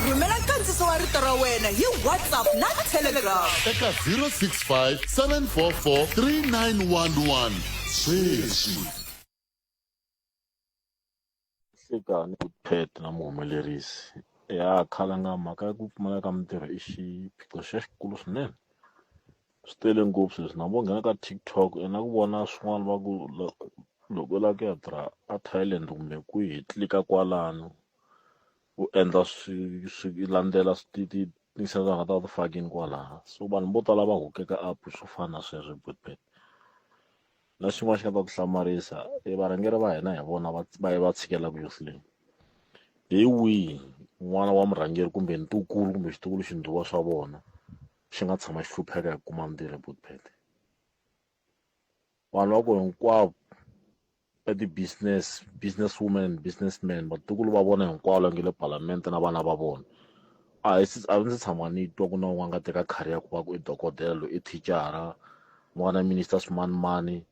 Rhumela nkandziso wa rito ra wena hi WhatsApp na Telegram. Eka 065 744 3911 sweswi. Nhlikani Pet na muhumelerisi ya khalanga mhaka ya ku pfumaleka ka mintirho i xiphiqo xa xikulu swinene swi tele ngopfu sweswi na vo nghena ka TikTok i na ku vona swin'wana va ku loko u lava ku ya tirha a Thailand kumbe kwihi tlilika kwalano u endla swi swi landzela tinsimu va nga ta va ti fakini kwalaya so vanhu vo tala va hukeka up swo fana na sweswo Pet. Na xin'wana xi nga ta ku hlamarisa i varhangeri va hina hi vona va va va tshikelaka leyi hi wihi n'wana wa murhangeri kumbe ntukulu kumbe xitukulu xindhuwa swa vona xi nga tshama xi hlupheka hi ku kuma ntirho Botpet vanhu va ku hinkwavo ka ti-business business woman and business man vatukulu va vona hinkwavo la nge le palamende na vana va vona a hi a ndzi tshama ni twa ku na un'wana nga teka career ku va ku i dokodela loyi i thicara n'wana minister swimanimani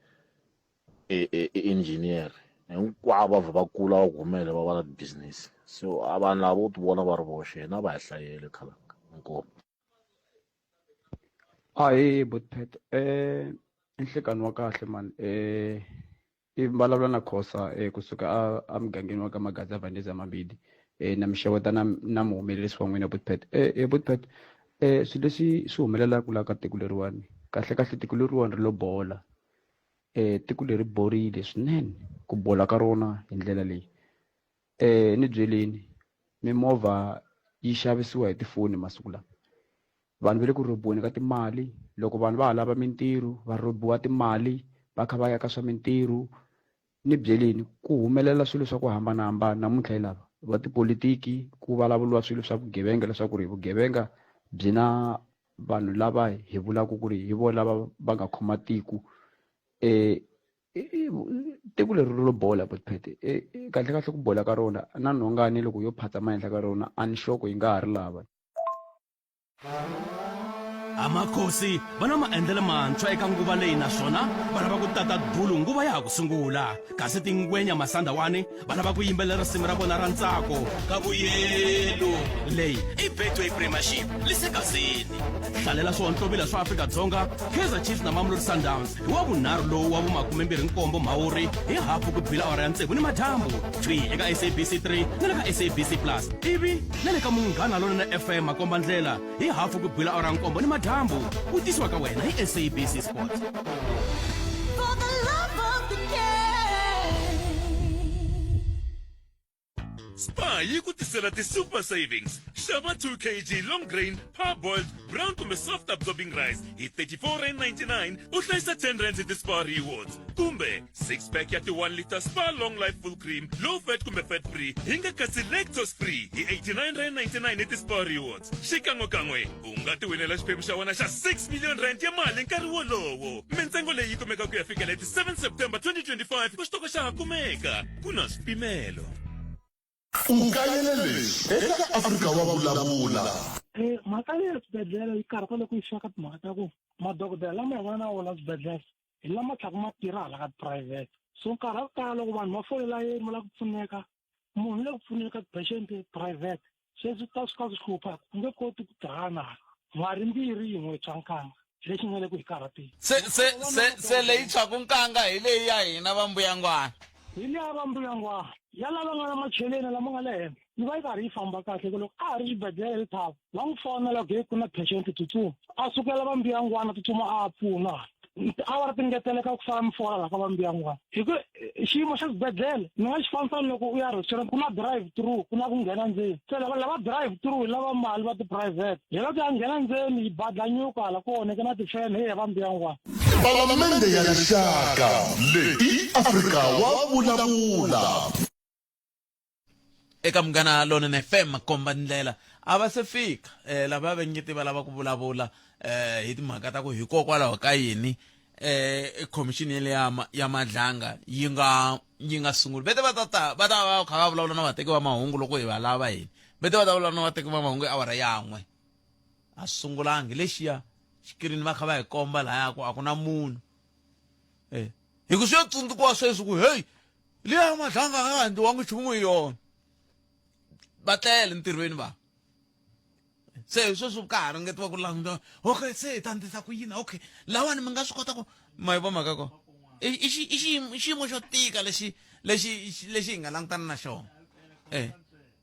i i i engineer hinkwavo va vhe va kula va humele va va na ti-business so a vanhu lava vo ti vona va ri voxe hina va hi hlayele khalanga inkomu. Ahee Botpet i nhlekani wa kahle mani i vulavula na Khosa kusuka a a mugangeni wa ka Magaza Vhandeza Mabidi na mi xeweta na na muhumelerisi wa n'wina Botpet Botpet swilo leswi swi humelelaka la ka tiko leriwani kahle kahle tiko leriwani ri lo bola tiko leri borile swinene ku bola ka rona hi ndlela leyi ni byeleni mimovha yi xavisiwa hi tifoni masiku lawa vanhu va le ku rhobiweni ka timali loko vanhu va ha lava mintirho va rhobiwa timali va kha va ya ka swa mintirho ni byeleni ku humelela swilo swa ku hambanahambana namuntlha hi lava va tipolitiki ku vulavuriwa swilo swa vugevenga leswaku ri vugevenga byi na vanhu lava hi vulaka ku ri hi vona lava va nga khoma tiko tiko leri ro bola Botpet kahle kahle ku bola ka rona na nhongani loko yo phatsama ehenhla ka rona a ni sure ku yi nga ha ri lava. Amakhosi va na maendlelo mantshwa eka nguva leyi naswona va lava ku tata dulu nguva ya ha ku sungula. Kasi tingwenya Masandawani va lava ku yimbelela risimu ra vona ra ntsako ka vuyelo. Leyi i Betway Premiership lisekazini. Hlalela swihontlovila swa Afrika-Dzonga, Kaizer Chiefs na Mamelodi Sundowns hi wa vunharhu lowu wa vumakumembirhi-nkombo Mhawuri hi hafu ku bila awara ya tsevu ni madyambu thwi eka SABC 3 na le ka SABC Plus ivi na le ka Munghana Lonene FM makombandlela hi hafu ku bila awara ya nkombo ni madyambu ku tisiwa ka wena hi SABC Sport. For the love of the game. Spar yi ku tisela ti-super savings. Xava 2 kg long grain, parboiled, brown kumbe soft absorbing rice hi R34.99 u hlayisa 10 rand hi ti-Spar rewards. Kumbe 6 pack ya ti-1 litre Spar long life full cream, low fat kumbe fat free hi nga katsi lactose free hi R89.99 hi ti-Spar rewards. Xikan'wekan'we u nga ti winela xiphemu xa wena xa 6 million rand ya mali nkarhi wolowo. Mintsengo leyi yi kumeka ku ya fikela hi ti 7 September 2025 ku xitoko xa ha kumeka. Ku na swipimelo. U kayele leswi eka Afrika wa Vulavula. Eh, mhaka leyi ya swibedhlele yi karhata loko yi fika ka timhaka ta ku madokodela lama hi nga na wona swibedhlele hi lama tlhaka ma tirha hala ka tiphurayivhete so nkarhi wa ku tala loko vanhu va folela yeni va lava ku pfuneka munhu u le ku pfuneni ka ti-patient private sweswi ta swi ka swi hlupha u nge koti ku tirhana n'hwari mbirhi yin'we tshwa nkanga lexi nga le ku hi karhateni se se se se leyi tshwaku nkanga hi leyi ya hina va mbuyangwana hi leya va mbuyangwana ya lava nga na macheleni lama nga le henhla yi va yi karhi yi famba kahle ku loko a ha ri xibedhlele le thava va n'wi fonela ku ku na patient tsutsuma a sukela va mbuyangwana tsutsuma a pfuna tiawara ti ngeteleka ku sala mi fola laha ka va mbuyangwana hi ku eh, xiyimo xa xibedhlele ni nga xi fanisa ni loko u ya restaurant ku na drive through ku na ku nghena ndzeni se lava lava drive through hi lava mali va ti-private hi lava ku ya nghena ndzeni yi badlanyuka hala ku onheke na tifene hi ya va mbuyangwana Palamende ya Rixaka leyi i Afrika wa vulavula. Eka Munghana Lonene FM komba ndlela a va se fika eh, lava va nge va lava ku vulavula eh, hi timhaka ta ku hikokwalaho ka yini eh khomixini yele ya ya madlanga yi nga yi nga sunguli vete va ta ta va ta va kha va vulavula na vateki va mahungu loko hi va lava hina vete va ta vulavula na vateki va mahungu hi awara yan'we. A swi sungulangi lexiya xikirini va kha va hi komba lahaya ku a ku na munhu e hi ku swi yo tsundzukiwa sweswi ku heyi liya madlanga a nga endliwangi nchumu hi yona va tlele ntirhweni va se sweswi ka ha ringetiwa ku languta okay se hi ta ndlisa ku yini okay lawani mi nga swi kota ku ma yi vo mhaka ko i i xi i xiyimo i xiyimo xo tika lexi lexi lexi hi nga langutana na xona eh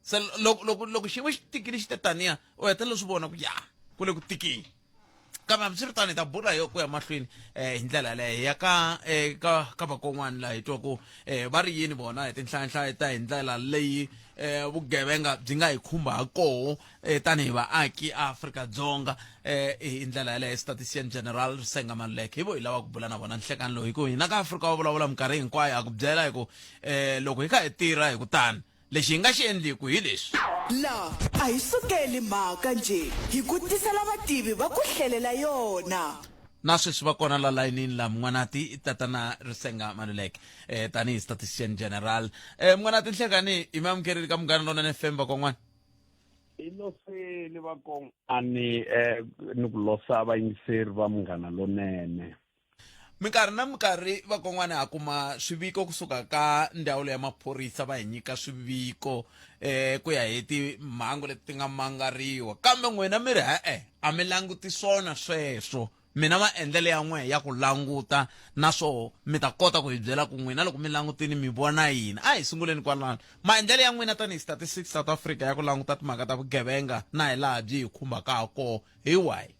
se loko loko loko xiyimo xi tikile xi te taniya u hetelela swi vona ku ya ku le ku tikeni kambe hambiswiritano hi ta bula hi ku ya mahlweni um hi ndlela yaleyo hi ya ka um ka ka vakon'wana laha hi twa ku um va ri yini vona hi tinhlayanhlaya ta hi ndlela leyi um vugevenga byi nga hi khumba ha koho um tanihi vaaki Afrika-Dzonga um hi ndlela yaleyo statistician general Risenga Maluleke hi vo hi lava ku bula na vona nhlekani lowu hi ku hina ka Afrika wa vulavula minkarhi hinkwayo a ku byela hi ku um loko hi kha hi tirha hi ku tani Lexi hi nga xi endliku hi leswi. La a hi sukeli mhaka njhe, hi ku tisela vativi va ku hlelela yona. Na sweswi va kona la layinini la Mun'wanati i Tatana Risenga Maluleke eh, tanihi Statistician General. Eh, Mun'wanati Nhlekani hi mi amukerile ka Munghana Lonene FM vakon'wana. I loseni vakon'wani eh, ni ku losa vayingiseri va Munghana Lonene. Minkarhi na minkarhi vakon'wana ha kuma swiviko kusuka ka ndzawulo ya maphorisa va hi nyika swiviko eh ku ya hi timhangu leti ti nga mangariwa kambe n'wina mi ri e-e a mi languti swona sweswo mina maendlelo ya n'we ya ku languta na swoho mi ta kota ku hi byela ku n'wina loko mi langutini mi vona yini a hi sunguleni kwalano maendlelo ya n'wina tanihi Statistics South Africa ya ku languta timhaka ta vugevenga na hi laha byi hi khumbaka ha koho hi wahi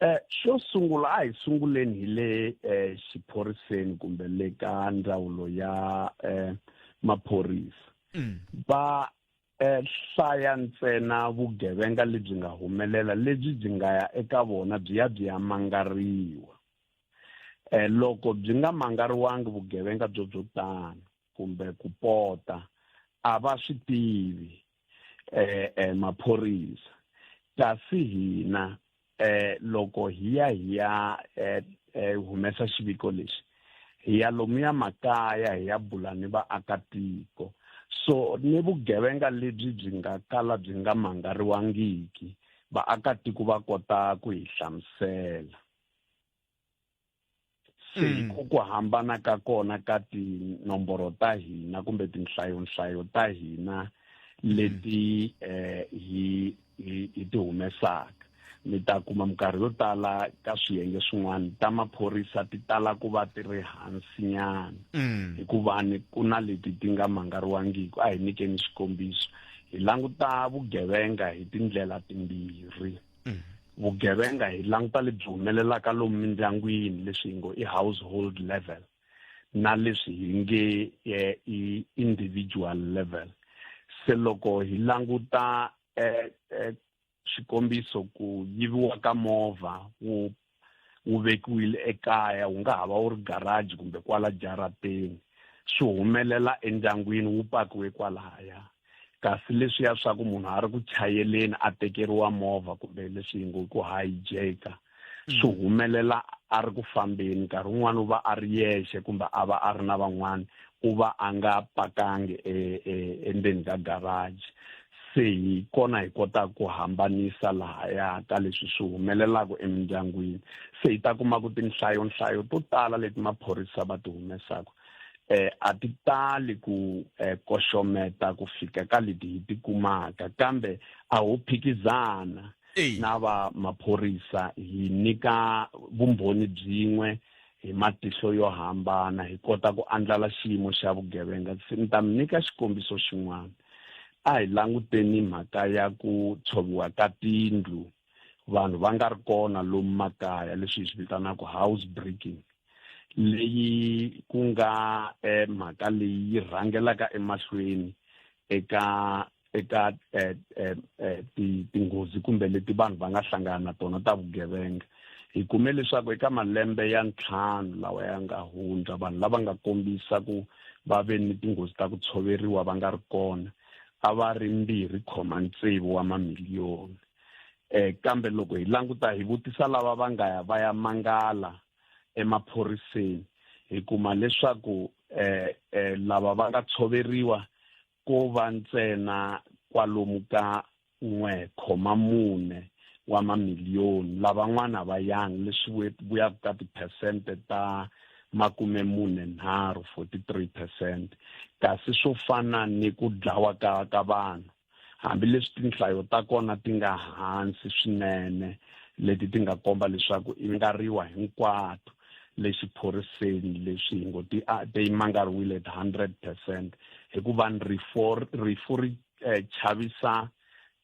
Eh xo sungula a hi sunguleni hi le eh xiphoriseni kumbe le ka ndzawulo ya eh maphorisa mm. va eh hlaya ntsena vugevenga lebyi nga humelela lebyi byi nga ya eka vona byi ya byi ya mangariwa eh loko byi nga mangariwangi vugevenga byo byo tano kumbe ku pota a va swi tivi eh, eh maphorisa kasi hina eh loko hi ya hi ya eh, eh humesa xiviko lexi hi ya lomuya makaya hi ya bula ni vaakatiko so ni vugevenga lebyi byi nga kala byi nga mangariwangiki vaakatiko va kota ku hi hlamusela se hi mm. ku ku hambana ka kona ka tinomboro ta hina kumbe tinhlayonhlayo ta hina leti eh hi hi ti humesaka mi ta kuma minkarhi yo tala ka swiyenge swin'wana ta maphorisa ti tala ku va ti ri hansinyana mm. hikuva ni ku na leti ti nga mangariwangiki a hi nyikeni xikombiso hi languta vugevenga hi tindlela timbirhi mm. vugevenga hi languta lebyi humelelaka lomu mindyangwini leswi hi ngo i household level na leswi hi nge eh, i individual level se loko hi languta eh, eh, xikombiso ku yiviwa ka movha wu wu vekiwile ekaya wu nga ha va wu ri garage kumbe kwala jarateni swi humelela endyangwini wu pakiwe kwalaya kasi leswiya swa ku munhu a ri ku chayeleni a tekeriwa movha kumbe leswi hi ngo ku hijacka swi humelela a ri ku fambeni nkarhi wun'wani u va a ri yexe kumbe a va a ri na van'wani u va a nga pakangi e, e, endzeni ka garage se hi kona hi kotaka ku hambanisa lahaya ka leswi swi humelelaka emindyangwini se hi ta kuma ku tinhlayonhlayo to tala leti maphorisa va ti humesaka eh a ti tali ku eh, koxometa ku fika ka leti hi ti kumaka kambe a ho phikizana na va maphorisa hi nyika vumbhoni byin'we hi matihlo yo hambana hi kota ku andlala xiyimo xa vugevenga se ni ta mi nyika xikombiso xin'wana a hi languteni mhaka ya ku tshoviwa ka tindlu vanhu va nga ri kona lomu makaya leswi hi swi vitanaka house breaking leyi ku nga eh, mhaka leyi yi rhangelaka emahlweni eka eka eh, eh, eh, tinghozi kumbe leti vanhu va nga hlangana na tona ta vugevenga hi kume leswaku eka malembe ya ntlhanu lawa ya nga hundza vanhu lava nga kombisa ku va ve ni tinghozi ta ku tshoveriwa va nga ri kona a va ri 2.6 wa mamiliyoni eh kambe loko hi languta hi vutisa lava va nga ya va ya mangala emaphoriseni hi kuma leswaku eh, eh lava va nga tshoveriwa ko va ntsena kwalomu ka 1.4 wa mamiliyoni lavan'wana va yangi leswi vuyaka ka tiphesente ta 43, 43 percent kasi swo fana ni ku dlawa ka ka vanhu hambileswi tinhlayo ta kona ti nga hansi swinene leti ti nga komba leswaku i ngariwa hinkwato le xiphoriseni leswi hi ngo ti ti mangariwile at 100 percent hikuva rifu rifu ri eh, chavisa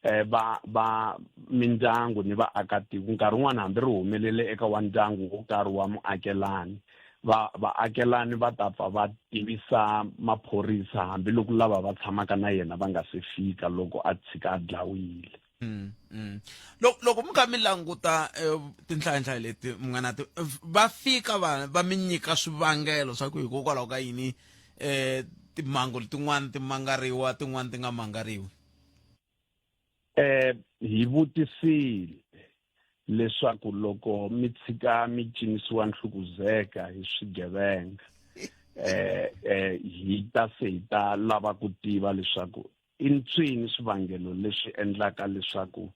eh, va va mindyangu ni vaakatiko nkarhi wun'wani hambi ri humelele eka wa ndyangu wo karhi wa muakelani va vaakelani va ta pfa va tivisa maphorisa hambiloko lava va tshamaka na yena va nga se fika loko a tshika a dlawile mm, mm. loko loko mi kha mi languta eh, tinhlayanhlayo leti mi nga na ti va fika va va mi nyika swivangelo swa ku hikokwalaho ka yini eh timhangu tin'wana ti mangariwa tin'wana ti nga mangariwi eh hi vutisile leswaku loko mi tshika mi cinisiwa nhlukuzeka hi swigevenga eh eh hi ta se hi ta lava ku tiva leswaku i ntswini swivangelo leswi endlaka leswaku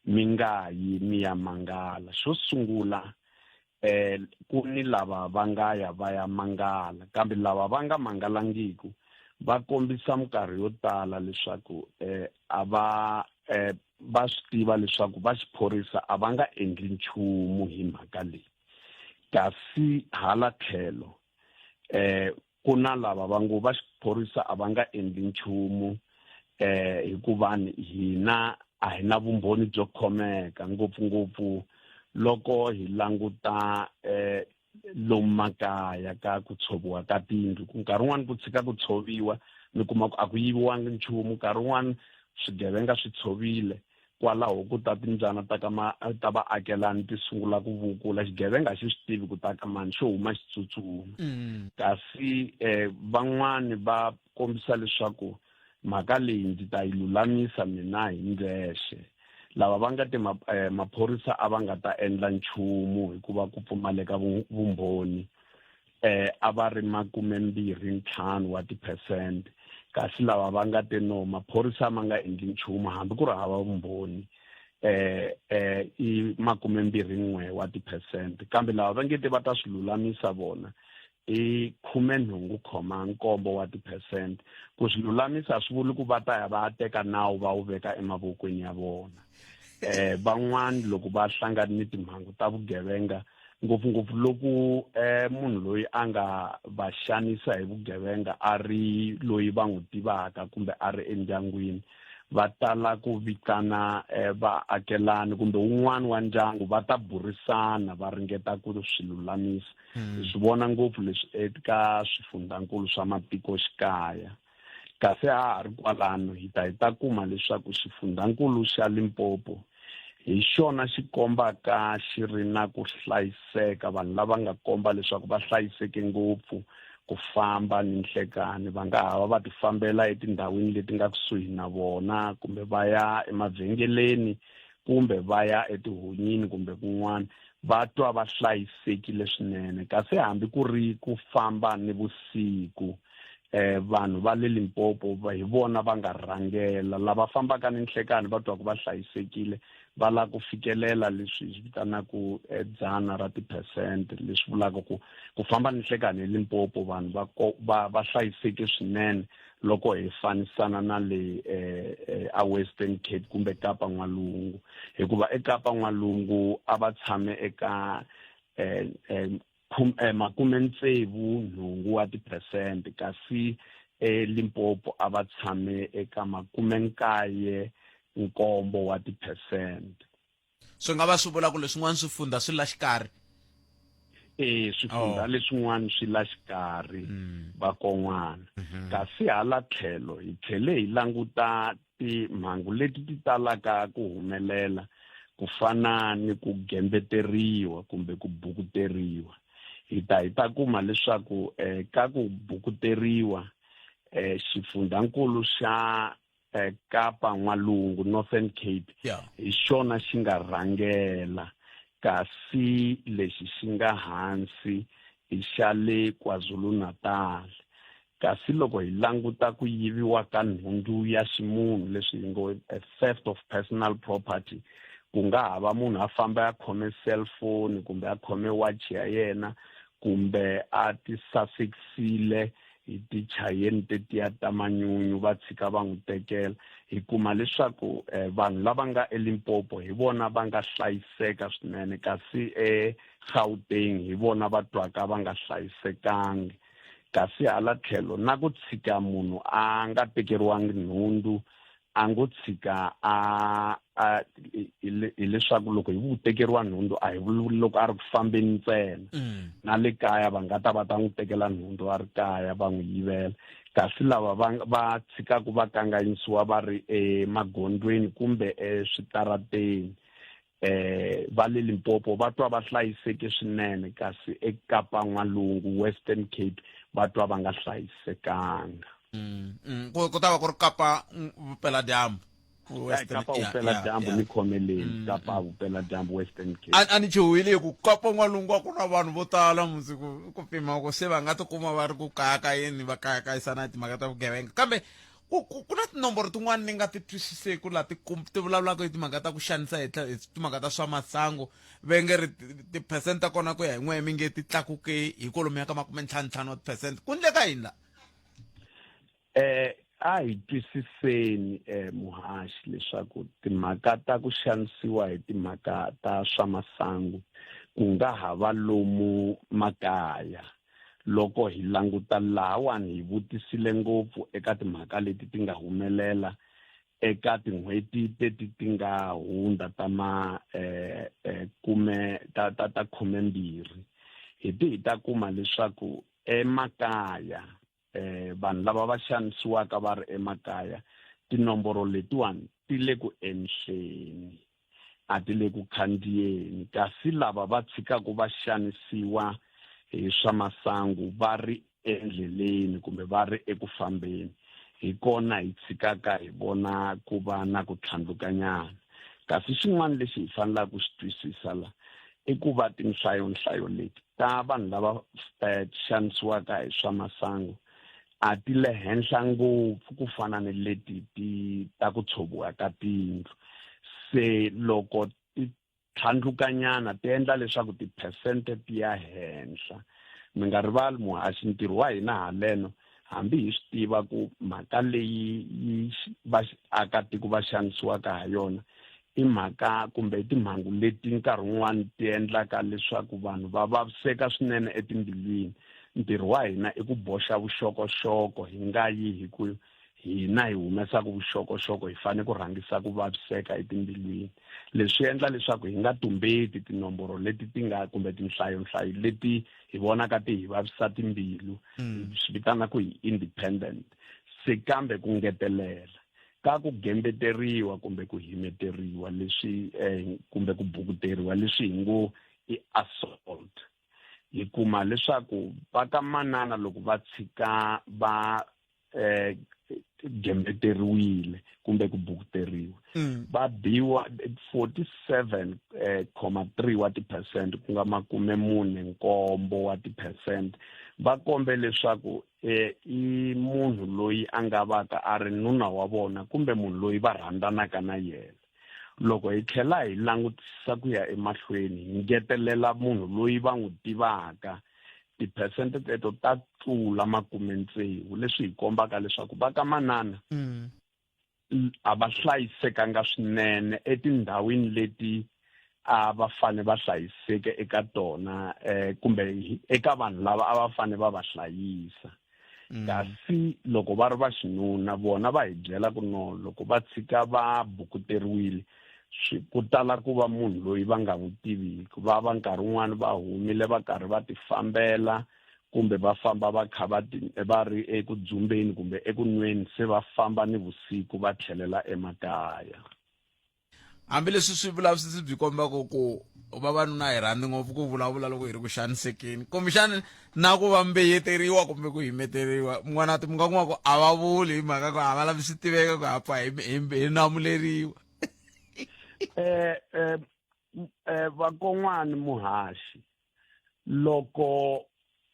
mi nga yi mi ya mangala xo sungula eh ku ni lava va nga ya va ya mangala kambe lava va nga mangalangiku va kombisa minkarhi yo tala leswaku eh a va eh va swi tiva leswaku va xiphorisa a va nga endli nchumu hi mhaka leyi kasi hala tlhelo eh ku na lava va ngo va xiphorisa a va nga endli nchumu eh hikuva hina a hi na vumbhoni byo khomeka ngopfungopfu loko hi languta eh lomu makaya ka ku tshoviwa ka tindlu ku nkarhi wun'wani ku tshika ku tshoviwa mi kuma ku a ku yiviwangi nchumu nkarhi wun'wani swigevenga swi tshovile kwalaho ku ta timbyana ta ka ma ta vaakelani ti sungula ku vukula xigevenga a xi swi tivi ku ta ka mani xo huma xi tsutsuma mm. kasi eh van'wani va kombisa leswaku mhaka leyi ndzi ta yi lulamisa mina hi ndzexe lava va nga te eh, maphorisa a va nga ta endla nchumu hikuva ku pfumaleka vumbhoni eh a va ri 25 wa tiphesente kasi lava va nga te no maphorisa ma nga endli nchumu hambi ku ri hava vumbhoni eh eh i 21 wa tiphesente kambe lava va nge te va ta swi lulamisa vona i 80.7 wa tiphesente ku swi lulamisa swi vuli ku va ta ya va ya teka nawu va wu veka emavokweni ya vona eh van'wani loko va hlangana ni timhangu ta vugevenga ngopfungopfu loko eh munhu loyi a nga va xanisa hi vugevenga a ri loyi va n'wi tivaka kumbe a ri endyangwini va tala ku vitana eh, vaakelani kumbe wun'wana wa ndyangu va ta burisana va ringeta ku swi lulamisa hmm. hi swi vona ngopfu leswi eka swifundzhankulu swa matikoxikaya Kasi ha ha ri kwalano hi ta hi ta kuma leswaku xifundhankulu xa Limpopo hi xona xi kombaka xi ri na ku hlayiseka, vanhu lava nga komba leswaku va hlayiseke ngopfu ku famba ni nhlekani va nga ha va va tifambela etindhawini leti nga kusuhi na vona kumbe va ya emavhengeleni kumbe va ya etihunyini kumbe kun'wana va twa va hlayisekile swinene kasi hambi ku ri ku famba ni vusiku eh vanhu va le Limpopo hi vona va nga rhangela lava fambaka ni nhlekani va twaka va hlayisekile va lava ku fikelela leswi hi swi vitanaka eh, dzana ra tiphesente leswi vulaka ku ku famba ni nhlekani eLimpopo vanhu va va va hlayiseke swinene loko hi fanisana na le eh, eh, a Western Cape kumbe Kapa N'walungu hikuva eKapa N'walungu a va tshame eka eh, eh, eh, 68 wa tiphesente kasi eLimpopo a va tshame eka 97 wa tiphesente swi nga va swi vula ku leswin'wana swifundha swi la xikarhi e swifundha oh. leswin'wana swi la xikarhi mm. vakon'wana mm -hmm. kasi hala tlhelo hi tlhele hi languta timhangu leti ti talaka ku humelela ku fana ni ku gembeteriwa kumbe ku bukuteriwa hi ta hi ta kuma leswaku eh, ka ku bukuteriwa eh, xifundhankulu xa eh, Kapa N'walungu Northern Cape hi xona xi nga rhangela kasi lexi xi nga hansi i xa le KwaZulu-Natal kasi loko hi languta ku yiviwa ka nhundzu ya ximunhu leswi hi ngo theft of personal property Ku nga ha va munhu a famba a khome cellphone kumbe a khome wachi ya yena kumbe a ti sasekisile hi tichayeni tetiya ta manyunyu va tshika va n'wi tekela. Hi kuma leswaku vanhu lava nga eLimpopo hi vona va nga hlayiseka swinene kasi eGauteng hi vona va twaka va nga hlayisekangi. Kasi hala tlhelo na ku tshika munhu a nga tekeriwangi nhundzu a ngo tshika a a hileswaku loko hi ku tekeriwa nhundzu a hi vuli loko a ri ku fambeni ntsena mm. na le kaya va nga ta va ta n'wi tekela nhundzu a ri kaya va n'wi yivela kasi lava va va tshikaka va kanganyisiwa va ri emagondzweni kumbe eswitarateni eh va le Limpopo va twa va hlayiseke swinene kasi eKapa N'walungu Western Cape va twa va nga hlayisekanga mm, mm. ku ku ta va ku ri Kapa vupeladyambu Kapa vupeladyambu ni khomeleni mm, Kapa vupeladyambu Western Cape a ni chuhile hi ku Kapa N'walungu a ku na vanhu vo tala mutsi ku ku pima ku se va nga tikuma va ri ku kayakayeni va kayakayisana hi timhaka ta vugevenga kambe ku ku ku na tinomboro tin'wana ni nga ti twisiseku laha ti ti vulavulaka hi timhaka ta ku xanisa hi hi timhaka ta swa masangu ve nge ri ti-percent ta kona ku ya hi n'we mi nge ti tlakuke hi kwalomuya ka makumentlhantlhanu wa ti-percent ku ndleka yini la eh a hi twisiseni eh muhaxi leswaku timhaka ta ku xanisiwa hi timhaka ta swa masangu ku nga ha va lomu makaya Loko hi languta lahawani hi vutisile ngopfu eka timhaka leti ti nga humelela eka tin'hweti teti ti nga hundza ta ma eh, eh, kume ta ta ta khumembirhi hi ti hi ta kuma leswaku emakaya eh, vanhu lava va xanisiwaka va ri emakaya tinomboro letiwani ti le ku enhleni a ti le ku khandziyeni kasi lava va tshikaka va xanisiwa hi swa masangu va ri endleleni kumbe va ri eku fambeni hi kona hi tshikaka hi vona ku va na ku tlhandlukanyana kasi xin'wana lexi hi fanelaka ku xi twisisa la i ku va tinhlayonhlayo leti ta vanhu lava eh, xanisiwaka hi swa masangu a ti le henhla ngopfu ku fana ni leti ti ta ku tshoviwa ka tindlu se loko ti tlhandlukanyana ti endla leswaku tiphesente ti ya henhla mi nga rivali muhaxi ntirho wa hina haleno hambi hi swi tiva ku mhaka leyi yi vaakatiko va xanisiwaka ha yona i mhaka kumbe i timhangu leti nkarhi wun'wani ti endlaka leswaku vanhu va vaviseka swinene etimbilwini ntirho wa hina i ku boxa vuxokoxoko hi nga yi hi ku hina hi humesaka vuxokoxoko hi fanele ku rhangisa ku vaviseka etimbilwini leswi endla leswaku hi nga tumbeti tinomboro leti ti nga kumbe tinhlayonhlayo leti hi vonaka ti hi vavisa timbilu mm. swi vitana ku hi independent se kambe ku ngetelela ka ku gembeteriwa kumbe ku himeteriwa leswi eh, kumbe ku bukuteriwa leswi hi ngo i assault hi kuma leswaku va ka manana loko va tshika va eh gembeteriwile kumbe ku bukuteriwa mm. va biwa 47 eh, khoma 3 wa ti-percent ku nga makume mune nkombo wa ti-percent va kombe leswaku eh, i munhu loyi a nga vaka a ri nuna wa vona kumbe munhu loyi va rhandzanaka na yena loko hi tlhela hi langutisa ku ya emahlweni hi ngetelela munhu loyi va n'wi tivaka tiphesente teto ta tlula makume tsevu leswi hi kombaka leswaku va ka manana mm. a va hlayisekanga swinene etindhawini leti a va fane va hlayiseke eka tona eh, kumbe eka vanhu lava a va fane va va hlayisa mm. kasi loko va ri va xinuna vona va hi byela ku no loko va tshika va bukuteriwile swi ku tala ku va munhu loyi va nga n'wi tiviki va va nkarhi wun'wani va humile va karhi va tifambela kumbe va famba va kha va va ri eku dzumbeni kumbe eku nweni se va famba ni vusiku va tlhelela emakaya hambileswi swi vulavisisi byi kombaka ku vavanuna hi rhandzi ngopfu ku vulavula loko hi ri ku xanisekeni kumbexana na ku va mbeyeteriwa kumbe ku himeteriwa n'wana ti mi nga kuma ku a va vuli hi mhaka ku a va lavi swi tiveka ku hapfa hi namuleriwa eh eh eh vakon'wani muhaxi loko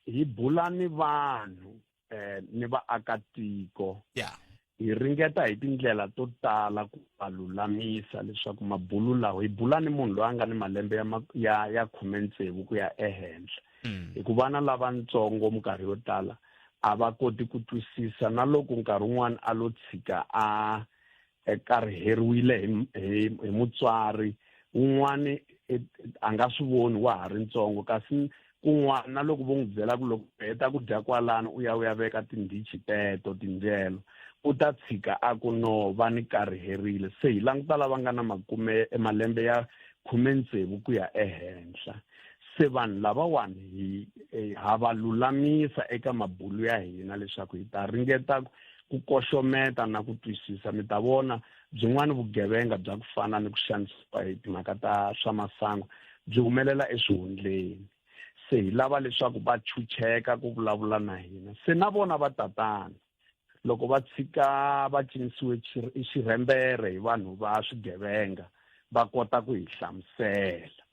hi bula ni vanhu eh ni vaakatiko yeah. Hi ringeta hi tindlela to tala ku va lulamisa leswaku mabulu lawa hi bula ni munhu loyi a nga ni malembe ya ya ya 16 ku ya ehenhla. Hikuva vana lavatsongo minkarhi yo tala a va koti ku twisisa na loko nkarhi wun'wani a lo tshika a kariheriwile hi hi hi mutswari wun'wani a nga swi voni wa ha ri ntsongo kasi kun'wana na loko vo n'wi byela ku loko u heta ku dya kwalano u ya u ya veka tindhichi teto tindyelo u ta tshika a ku no va ni kariherile se hi languta lava nga na makume malembe ya 16 ku ya ehenhla se vanhu lavawani hi eh, ha va lulamisa eka mabulu ya hina leswaku hi ta ringeta ku koxometa na ku twisisa mi ta vona byin'wana vugevenga bya ku fana ni ku xanisiwa hi timhaka ta swa masangu byi humelela eswihundleni se hi lava leswaku va chucheka ku vulavula na hina se na vona va tatana loko va tshika va cinisiwe xirhembere hi vanhu va swigevenga va kota ku hi hlamusela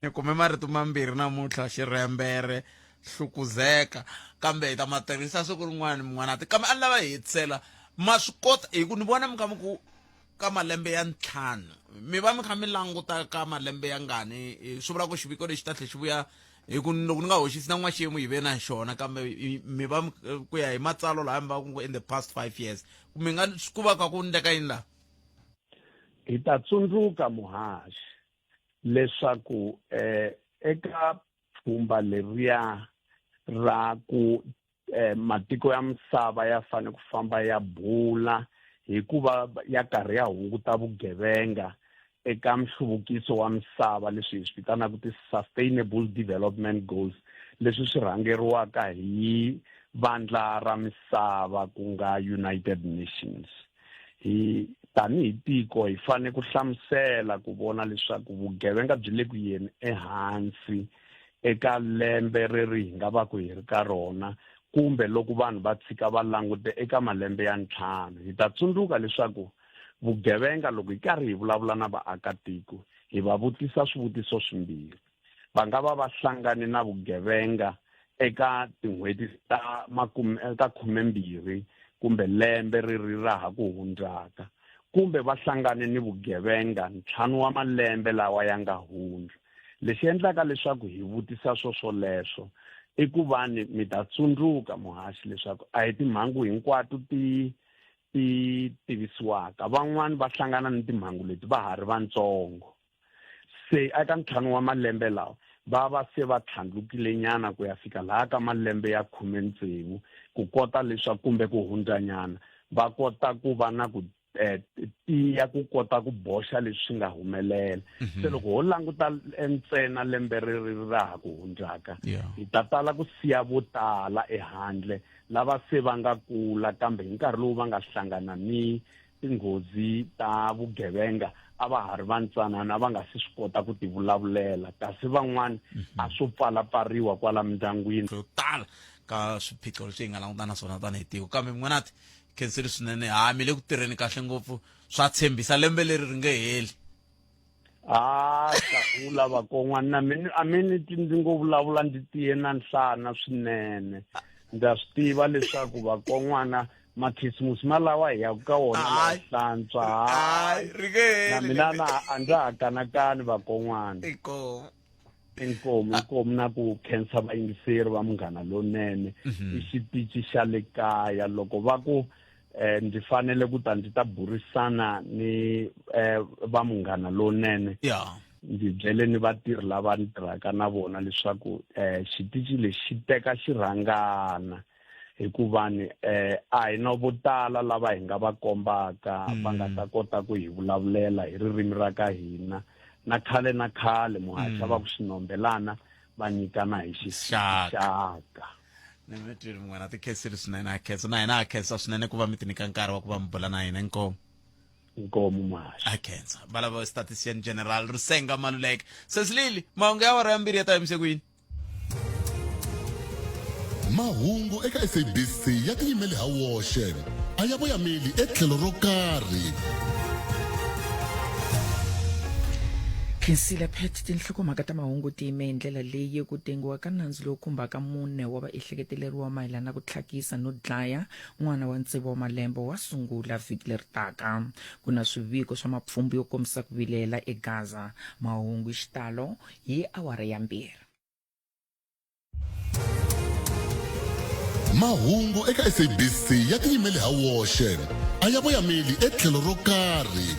Ni kume marito mambirhi namuntlha, xirhembere, hlukuzeka, kambe hi ta ma tirhisa siku rin'wana min'wana kambe a ni lava hi hetisela ma swi kota hi ku ni vona mi kha mi ku ka malembe ya ntlhanu mi va mi kha mi languta ka malembe ya ngani swi vula ku xiviko lexi ta tlhe xi vuya hi ku loko ni nga hoxisi na n'waxemu hi ve na xona kambe mi va ku ya hi matsalo laha mi va ku in the past five years mi nga ku va ka ku ndleka yini laha hi ta tsundzuka muhaxi leswaku eh eka pfhumba leriya ra ku eh, matiko ya misava ya fanele ku famba ya bula hikuva ya karhi ya hunguta vugevenga eka nhluvukiso wa misava leswi hi swi vitanaka ti-sustainable development goals leswi swi rhangeriwaka hi vandla ra misava ku nga United Nations hi tanihi tiko hi fanele ku hlamusela ku vona leswaku vugevenga byi le ku yeni ehansi eka lembe reri hi nga va ku hi ri ka rona kumbe loko vanhu va tshika va langute eka malembe ya ntlhanu hi ta tsundzuka leswaku vugevenga loko hi karhi hi vulavula na vaakatiko hi va vutisa swivutiso swimbirhi va nga va va hlangane na vugevenga eka tin'hweti ta makume ta khumembirhi kumbe lembe ri ri ra ha ku hundzaka kumbe va hlangane ni vugevenga ntlhanu wa malembe lawa ya nga hundza lexi endlaka leswaku hi vutisa swoswoleswo i ku va ni mi ta tsundzuka muhaxi leswaku a hi timhangu hinkwato ti ti tivisiwaka van'wani va hlangana ni timhangu leti va ha ri vantsongo se eka ntlhanu wa malembe lawa va va se va tlhandlukile nyana ku ya fika laha ka malembe ya 16 ku kota leswaku kumbe ku hundzanyana va kota ku va na ku eh, tiya ku kota ku boxa leswi swi nga humelela mhm. se loko ho languta ntsena lembe ri ri ra ha ku hundzaka hi ta tala ku siya vo tala ehandle lava se va nga kula kambe hi nkarhi lowu va nga hlangana ni tinghozi ta vugevenga a va ha ri vantsanana va nga si swi kota ku tivulavulela kasi van'wana mhm. a swo pfalapfariwa kwala mindyangwini swo tala ka swiphiqo leswi hi nga langutana na swona tanihi tiko kambe n'wanati khensile swinene ha mi le ku tirheni kahle ngopfu swa tshembisa lembe leri ri nge heli a hlawula vakon'wana na mina a mi ni ti ndzi ngo vulavula ndzi tiye na nhlana swinene ndza swi tiva leswaku vakon'wana makhisimusi malawa hi yaku ka wona lawa hlantswa hayi na mina na a ndza ha kanakani vakon'wana inkomu inkomu na ku khensa vayingiseri va munghana lonene mhm. i xitici xa le kaya loko va ku eh ndzi fanele ku ta ndzi ta burisana ni eh va munghana lonene yeah ndzi byele ni vatirhi lava ni tirhaka na vona leswaku eh xitici lexi xi teka xirhangana hikuva ni eh a hi no vo tala lava hi nga va kombaka mm. va nga ta kota ku hi vulavulela hi ririmi ra ka hina na khale na khale muhaxa mm. va ku xinombelana va nyikana hi xixaka ni mi twile mun'wana ti khensile swinene a khensa na hina a khensa swinene ku va mi ti nyika nkarhi wa ku va mi bula na hina inkomu inkomu muhaxi a khensa valava statistician general risenga maluleke sesilili mahungu ya awara ya mbirhi ya ta yimise ku yini mahungu eka sabc ya tiyimele ha woxe a ya voyameli etlhelo ro karhi. Khensile Pet tinhlokomhaka ta mahungu ti yime hi ndlela leyi ku tengiwa ka nandzu lowu khumbaka mune wa vaehleketeleriwa mayelana na ku tlhakisa no dlaya n'wana wa tsevu wa malembe wa sungula vhiki leri taka. Ku na swiviko swa mapfhumbu yo kombisa ku vilela eGaza. Mahungu hi xitalo hi awara ya 2. Mahungu eka SABC ya tiyimele ha woxe, a ya voyameli etlhelo ro karhi.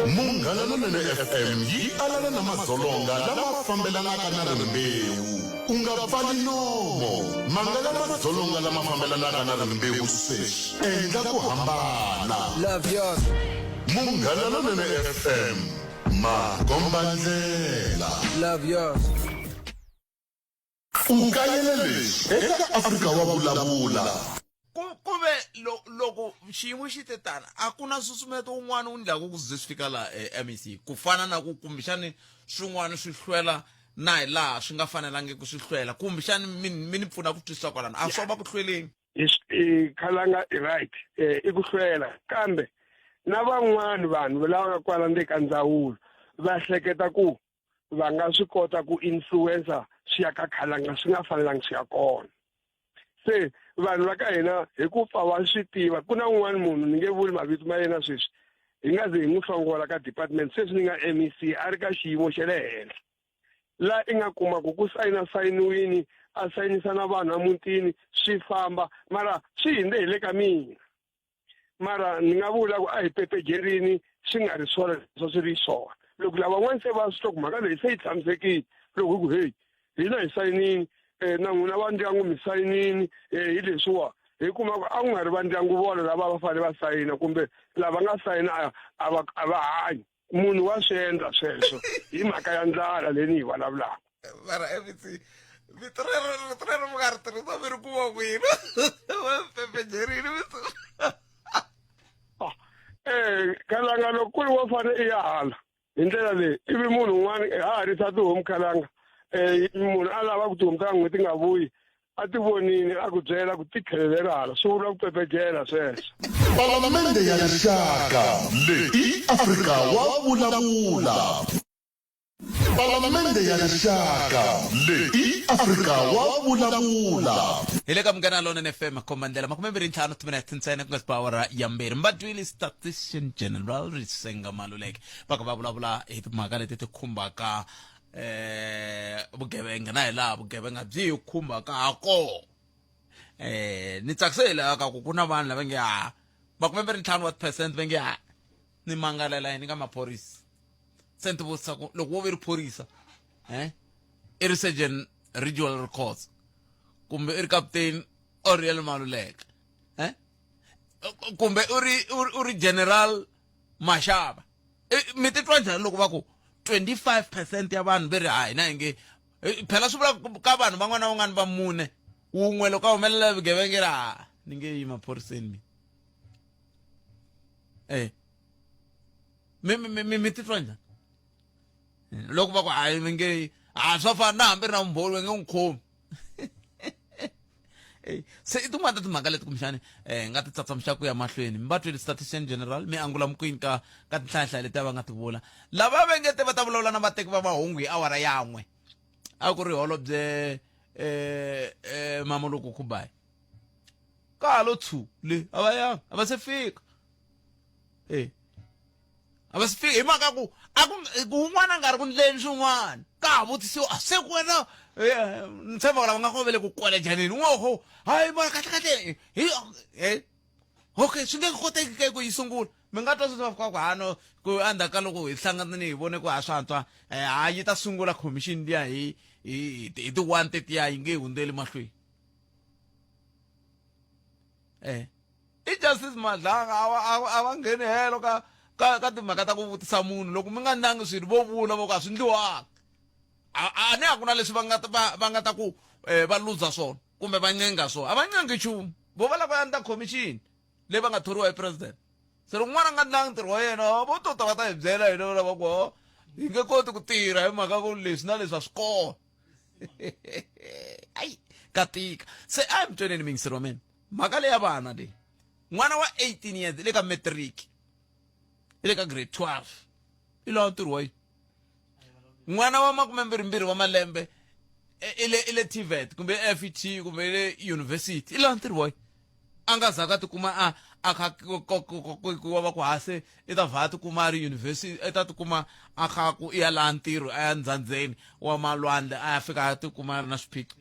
Munghana Lonene FM yi alana na madzolonga lama fambelanaka na rimbewu. U nga pfali nomo, mangala madzolonga lama fambelanaka na rimbewu sweswi. Endla ku hambana. Love yours. Munghana Lonene FM, makombandlela. Love yours. U kayela leswi eka Afrika wa Vulavula. Ku ku ve lo, loko xiyimo xi te tana a ku na nsusumeto wun'wana wu ndlaku ku ze swi fika laha eh, MEC ku fana na ku kumbexani swin'wana swi hlwela na hi laha swi nga fanelangiki swi hlwela kumbexani mi mi ni pfuna ku twisisa kwalano a swo va ku hlweleni i khalanga i right eh, i ku hlwela kambe na van'wani vanhu lava nga kwala ndzeni ka ndzawulo va hleketa ku va nga swi kota ku influencer swi ya ka khalanga swi nga fanelangi swi ya kona se vanhu va ka hina hi ku pfa va swi tiva ku na un'wana munhu ni nge vuli mavito ma yena sweswi hi nga ze hi n'wi hlongola ka department sweswi ni nga MEC a ri ka xiyimo xa le henhla la i nga kuma ku ku sayina sayiniwini a sayinisa na vanhu emutini swi famba mara swi hindze hi le ka mina mara ni nga vula ku a hi pepejerini swi nga ri swona leswo swi ri swona loko lavan'wana se va swi twa ku mhaka leyi se yi tshamisekile loko hi ku heyi hina hi sayinini um na n'wina va ndyangu mi sayinini um hi leswiwa hi kuma ku a ku nga ri va ndyangu vona lava va fanele va sayina kumbe lava nga sayina a va a va hanyi munhu wa swi endla sweswo hi mhaka ya ndlala leyi ni yi vulavulaka mara mec vito rero rito rero mi nga ri tirhisa mi ri kuma kwini va pepejerini vito eh khalanga loko ku ri wo fane i ya hala hi ndlela leyi ivi munhu un'wana ha ha risa tihomu khalanga um munhu a lava ku tihomu ta n'we ti nga vuyi a ti vonile a ku byela ku ti tlhelelela hala swi vula ku pepejela sweswo Palamende ya Rixaka leyi i Afrika wa vulavula. Palamende ya Rixaka leyi i Afrika wa vulavula. Hi le ka Munghana Lonene FM khomandlela 25 timinete ntsena ku nga si ba awara ya mbirhi Mbatwili Statistician General Risenga Maluleke va ka va vulavula hi timhaka leti ti khumbaka eh vugevenga na hi laha vugevenga byi hi khumbaka ha kona eh ni tsakise hi laha ka ku ku na vanhu lava nge ha 25 wa percent va nge ha ni mangalela yini ka maphorisa se ni ti vutisa ku loko wo ve ri phorisa eh i ri surgeon regional records kumbe i ri captain Oriel Maluleke eh kumbe u ri u ri general Mashaba mi titwa njhani loko va ku 25 percent ya vanhu ve ri ha hina hi nge phela swi vula ka vanhu van'wana na van'wana va mune wun'we loko a humelela vugevenga ri ha ni nge yi maphoriseni mi eh mi mi mi mi titwa njhani loko va ku hayi mi nge ha swa fana na hambi ri na vumbhoni va nge n'wi khomi se i tin'wana ta timhaka leti kumbexani um nga ti tsatsamuxa ku ya mahlweni mi va twile statistician general mi angula mukwini ka ka tinhlayahlaya leti a va nga ti vula lava va nge te va ta vulavula na vateki va mahungu hi awara yan'we a ku ri holobye um mamuluku khubayi ka ha lo tshu le a va yanga a va se fika e a va si fika hi mhaka ku a ku ku un'wana a nga ri ku ndleni swin'wana ka ha vutisiwa a se ku wena eh, ni tshemba ku lava nga ko ve le ku kwalejaneni un'we hayi mara kahle kahle hi eh, okay swi nge koteki ke ku yi sungula mi nga twa sweswi va fika ku hano ku endzhaku ka loko hi hlanganile hi vone ku ha swa antswa um ha yi ta sungula commission liya hi hi hi ti-one tetiya yi nge hundzeli mahlweni eh i justice madlanga a va ngheni helo ka ka ka timhaka ta ku vutisa munhu loko mi nga nangi swilo vo vula vo ka swi ndliwanga a ni a ku na leswi va nga va va nga ta ku eh, va luza swona kumbe va ncenga swona a va ncengi nchumu vo va lava endla commission leyi va nga thoriwa hi president se loko n'wana a nga ndlangi ntirho wa yena vo tota va ta hi byela hina lava ku oh, hi nge koti ku tirha hi mhaka ku leswi na leswi a swi kona ayi ka tika se a hi mi tweneni miyingiseri wa mina mhaka leya vana leyi N'wana wa 18 years i le ka matric i le ka grade 12 i lava ntirho wa yini? N'wana wa makumembirhimbirhi wa malembe i le i le TVET kumbe FET kumbe i le university i lava ntirho wa yini? A nga zaka a tikuma a a kha ku va ku hase i ta vha a tikuma a ri university i ta tikuma a kha ku i ya laha ntirho a ya ndzhandzeni wa malwandle a ya fika a tikuma a ri na swiphiqo.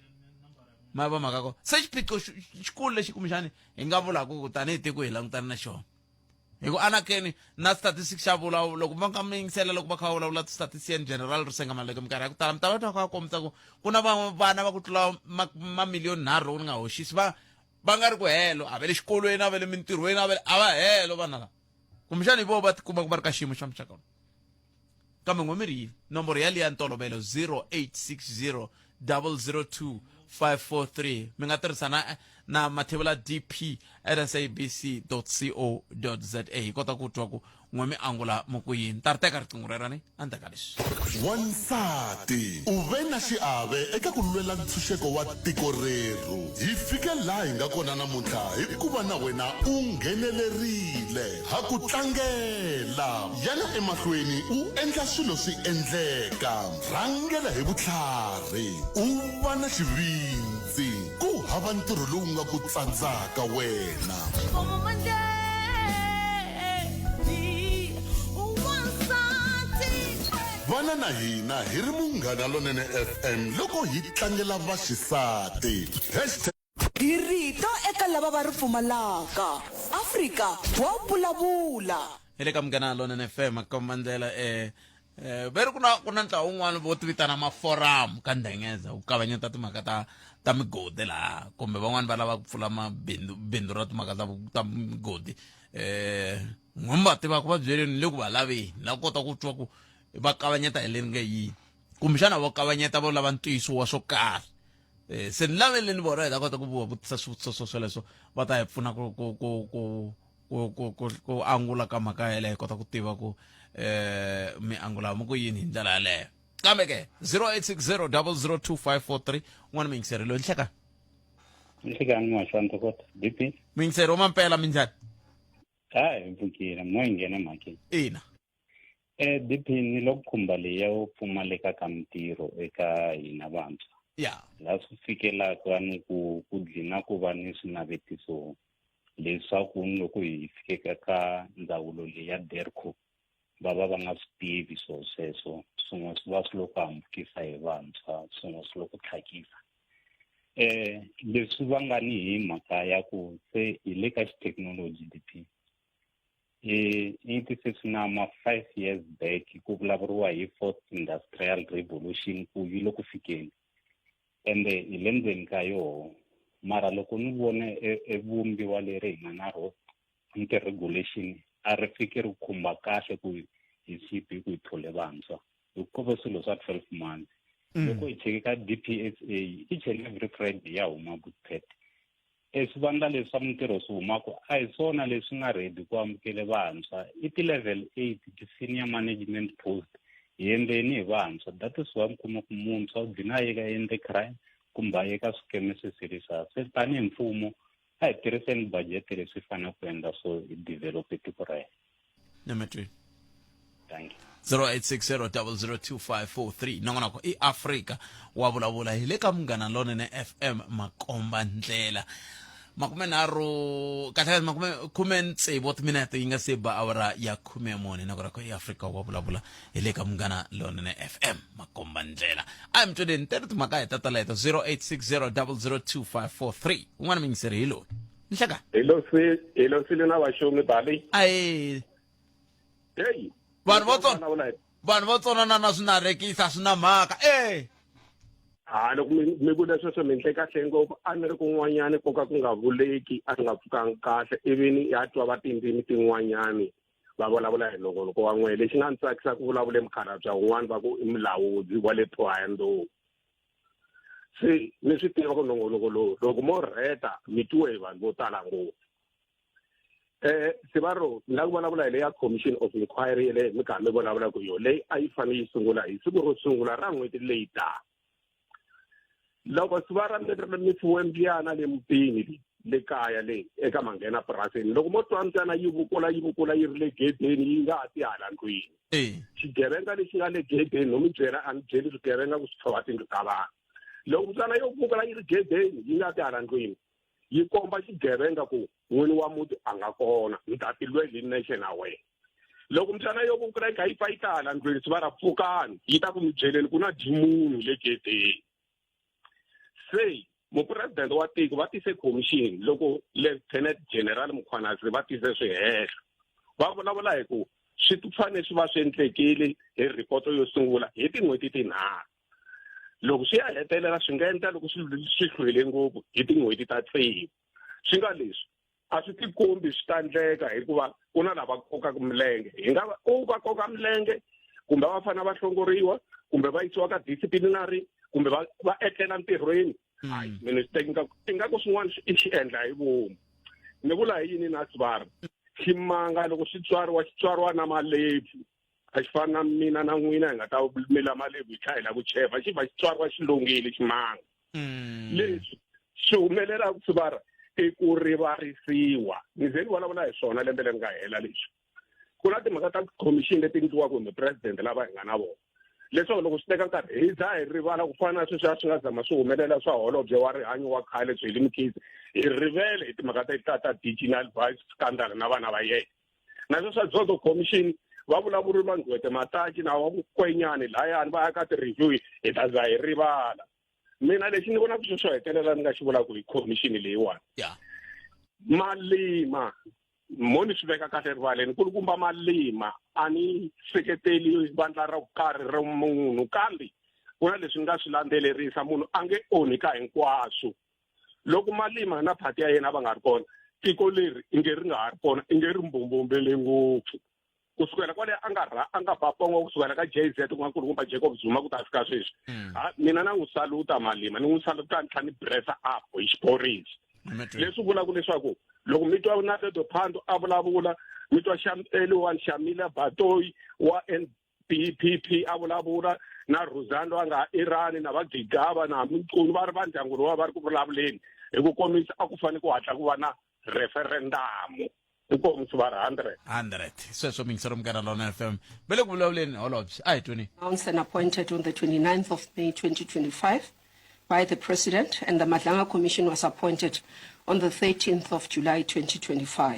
Ma va mhaka ko se xiphiqo xikulu lexi kumbexani hi nga vulaka ku tanihi tiko hi langutana na xona hi ku anakeni na statistics xa vula loko va nga mi yingisela loko va kha va vulavula statistician general Risenga Maluleke minkarhi ya ku tala mi ta va twa kha va kombisa ku ku na vana va ku tlula mamiliyoni nharhu loko ni nga hoxisi va va nga ri ku helo a va le xikolweni a va le mintirhweni a va a va helo vana lava kumbexana hi vo va tikumaka va ri ka xiyimo xa muxaka lowu kambe n'we mi ri yini nomboro ya liya ntolovelo 0860 002 543 mi nga tirhisa na na mathevula dp at sabc co za hi kota ku twa ku n'we mi angula mu ku yini ta ri teka riqingho rero ni endzhaku ka leswi. Wansati u ve na xiave eka ku lwela ntshunxeko wa tiko rerhu. Hi fike laha hi nga kona namuntlha hikuva na wena u nghenelerile. Ha ku tlangela! Yana emahlweni u endla swilo swi endleka. Rhangela hi vutlhari, u va na xivindzi. Ku hava ntirho lowu nga ku tsandzaka wena. Vana na hina hi ri Munghana Lonene FM loko hi tlangela vaxisati. Hashtag. Hi rito eka lava va ri pfumalaka. Afrika wa vulavula. Hi le ka Munghana Lonene FM, komba ndlela eh eh ve ri ku na ku na ntlawa wun'wana vo ti vitana maforamu ka ndhengeza wu kavanyeta timhaka ta ta migodi laha kumbe van'wani va lava ku pfula mabindzu bindzu ra timhaka ta ta migodi eh n'we mi va tivaka va byeleni le ku va laveni la kota ku twa ku va kavanyeta hi leri nge yini kumbexana va kavanyeta vo lava ntiyiso wa swo karhi eh se ni laveleni vona hi ta kota ku va vutisa swivutiso swo swoleswo va ta hi pfuna ku ku ku ku ku ku ku ku angula ka mhaka yeleyo hi kota ku tiva ku eh mi angula mu ku yini hi ndlela yaleyo kambe ke 0860 002543 un'wana muyingiseri loyi nhleka Nhlekani n'waxa ntokoto DP muyingiseri wa mampela minjhani hayi hi pfukile mo yi nghena mhakeni ina eh DP ni lo khumba leyi ya ku pfumaleka ka mintirho eka hina vantshwa ya laha swi fikelaka ni ku ku dlina ku va ni swinavetiso leswaku ni loko hi fikeka ka ndzawulo leyi ya DERCO va va va nga swi tivi swo sweswo swin'we swi va swi lo ku hambukisa hi vantshwa swin'we swi lo ku tlhakisa eh leswi va nga ni hi mhaka ya ku se hi le ka xithekinoloji DP eh i se swi na ma 5 years back ku vulavuriwa hi fourth industrial revolution ku yi le ku fikeni ende hi le ndzeni ka yoho mara loko ni vone e vumbiwa leri hi nga na rona ni ti-regulation a ri fiki ri khumba kahle ku hi sipi hi ku hi thole vantshwa hi ku ve swilo swa 12 months loko hi cheke ka D_P_S_A each and every Friday ya huma bookpad e swivandla leswi swa mintirho swi humaka a hi swona leswi nga ready ku amukele vantshwa i ti-level 8 ti-senior management post hi endleni hi vantshwa that is why mi kuma ku muntshwa u gcina a ye ka endle crime kumbe a ye ka swikeme sweswiya se tanihi mfumo a hi tirhiseni budget leswi fanele ku endla swo hi develop tiko ra hina Nyamatweni. Thank you. 0860002543 nongonoko i Afrika wa vulavula hi le ka Munghana Lonene FM makomba ndlela makumenharhu kahle kahle makume khume tsevu wa timinete yi nga se ba awara ya 14 nako rako i Afrika wa vulavula hi le ka Munghana Lonene FM makomba ndlela a hi mitsweleni tero timhaka hi ta taleto 0860002543 un'wana muyingiseri hi loyi nhleka hi lo si hi lo sile na vaxumi bali ayi heyi vanhu vo tsona vanhu vo tsonana na swinarekisa swi na mhaka e ha loko mi mi vula sweswo mi ndle kahle ngopfu a ni ri kun'wanyani ko ka ku nga vuleki a ni nga pfukangi kahle ivi ni ya twa va tindzimi tin'wanyani va vulavula hi nongonoko wa n'wehe lexi nga ni tsakisa ku vulavule mukhalabye wun'wana va ku i mulawudzi wa le Thohoyandou se ni swi tiva ku nongonoko lowu loko mo rheta mi twiwe hi vanhu vo tala ngopfu eh Sivaro ni lava ku vulavula hi leya commission of inquiry leyi mi karhi mi vulavula ku yo leyi a yi fanele yi sungula hi siku ro sungula ra n'hweti leyi taka loko sivara mi ri mi fuwe mbyana le mutini. le kaya le eka manghena purasini loko mo twa mbyana yi vukula yi vukula yi ri le gedeni yi nga ha ti hala ndlwini xigevenga lexi nga le gedeni no mi byela a ni byeli swigevenga ku swi tshova tindlu ta vanhu loko mbyana yo vukula yi ri gedeni yi nga ti hala ndlwini yi komba xigevenga ku n'wini wa muti a nga kona ni ta tilwela hi nexe na wena loko mbyana yo vukula yi kha yi pfa yi ta hala ndlwini swi va ra pfukani yi ta ku mi byeleni ku na dimunhu le gedeni se mupresidente wa tiko va tise khomixini loko lieutenant general Mkhwanazi va tise swihehlo va vulavula hi ku swi fanele swi va swi endlekile hi rhipoto yo sungula hi tin'hweti tinharhu loko swi ya hetelela swi nga endla loko swi swi hlwele ngopfu hi tin'hweti ta tsevu swi nga leswi a swi tikombi swi ta endleka hikuva ku na lava kokaka milenge hi nga u va koka milenge kumbe va fanele va hlongoriwa kumbe va yisiwa ka disciplinary kumbe va va etlela ntirhweni hmm. hayi mina swi teka ingaku swin'wana i xi endla hi vomu ni vula hi yini na sivara ximanga loko xi tswariwa xi tswariwa na malebvu a xi fani na mina na n'wina hi nga ta mila malebvu hi tlha hi la ku cheva xi va xi tswariwa xi longile ximanga mm. leswi swi humelelaka sivara i ku rivarisiwa ni ze ni vulavula hi swona lembe leri nga hela leswi ku na timhaka ta khomixini leti endliwaka hi mupresidente lava hi nga na vona leswaku loko swi teka nkarhi hi za hi rivala ku fana na sweswi a swi nga zama swi humelela swa holobye wa rihanyo wa khale Zweli Mkhize hi rivele hi timhaka ta ta ta digital vice scandal na vana va yena na sweswi swa Zondo commission va vulavuri va Ngwete Mataki na wa Kwenyani layani va ya ka ti-review hi ta za hi rivala mina lexi ni vonaka xo xo hetelela ni nga xi vulaka hi khomixini leyiwani yeah. malima mo ni swi veka kahle rivaleni kulukumba malima a ni seketeli vandla ro karhi ra munhu kambe ku na leswi ni nga swi landzelerisa munhu a nge onhi ka hinkwaswo loko malima na phati ya yena va nga ri kona tiko leri inge ri nga ha ri kona inge ri mbombombele ngopfu ku sukela kwale a nga ra a nga ba pongo ku sukela ka JZ ku nga nkulukumba Jacob Zuma ku ta fika sweswi hmm. ha mina na n'wi saluta Malima ni n'wi saluta ni tlhela ni bresa up hi xiphorisa leswi vulaka leswaku loko mi twa na Ledo Phando a vulavula mi twa Eliwan Shamila Batoyi wa NPPP a vulavula na Ruzando a nga Iran na va Gigaba na Mqunu va ri va ndyangu lowa va ri ku vulavuleni hi ku komisa a ku fanele ku hatla ku va na referendamu inkomu swi va ri 100 100 sweswo mingisero munghana lona fm va le ku vulavuleni holobye a hi tweni Announced and appointed on the 29th of May 2025 by the President, and the Madlanga Commission was appointed on the 13th of July 2025.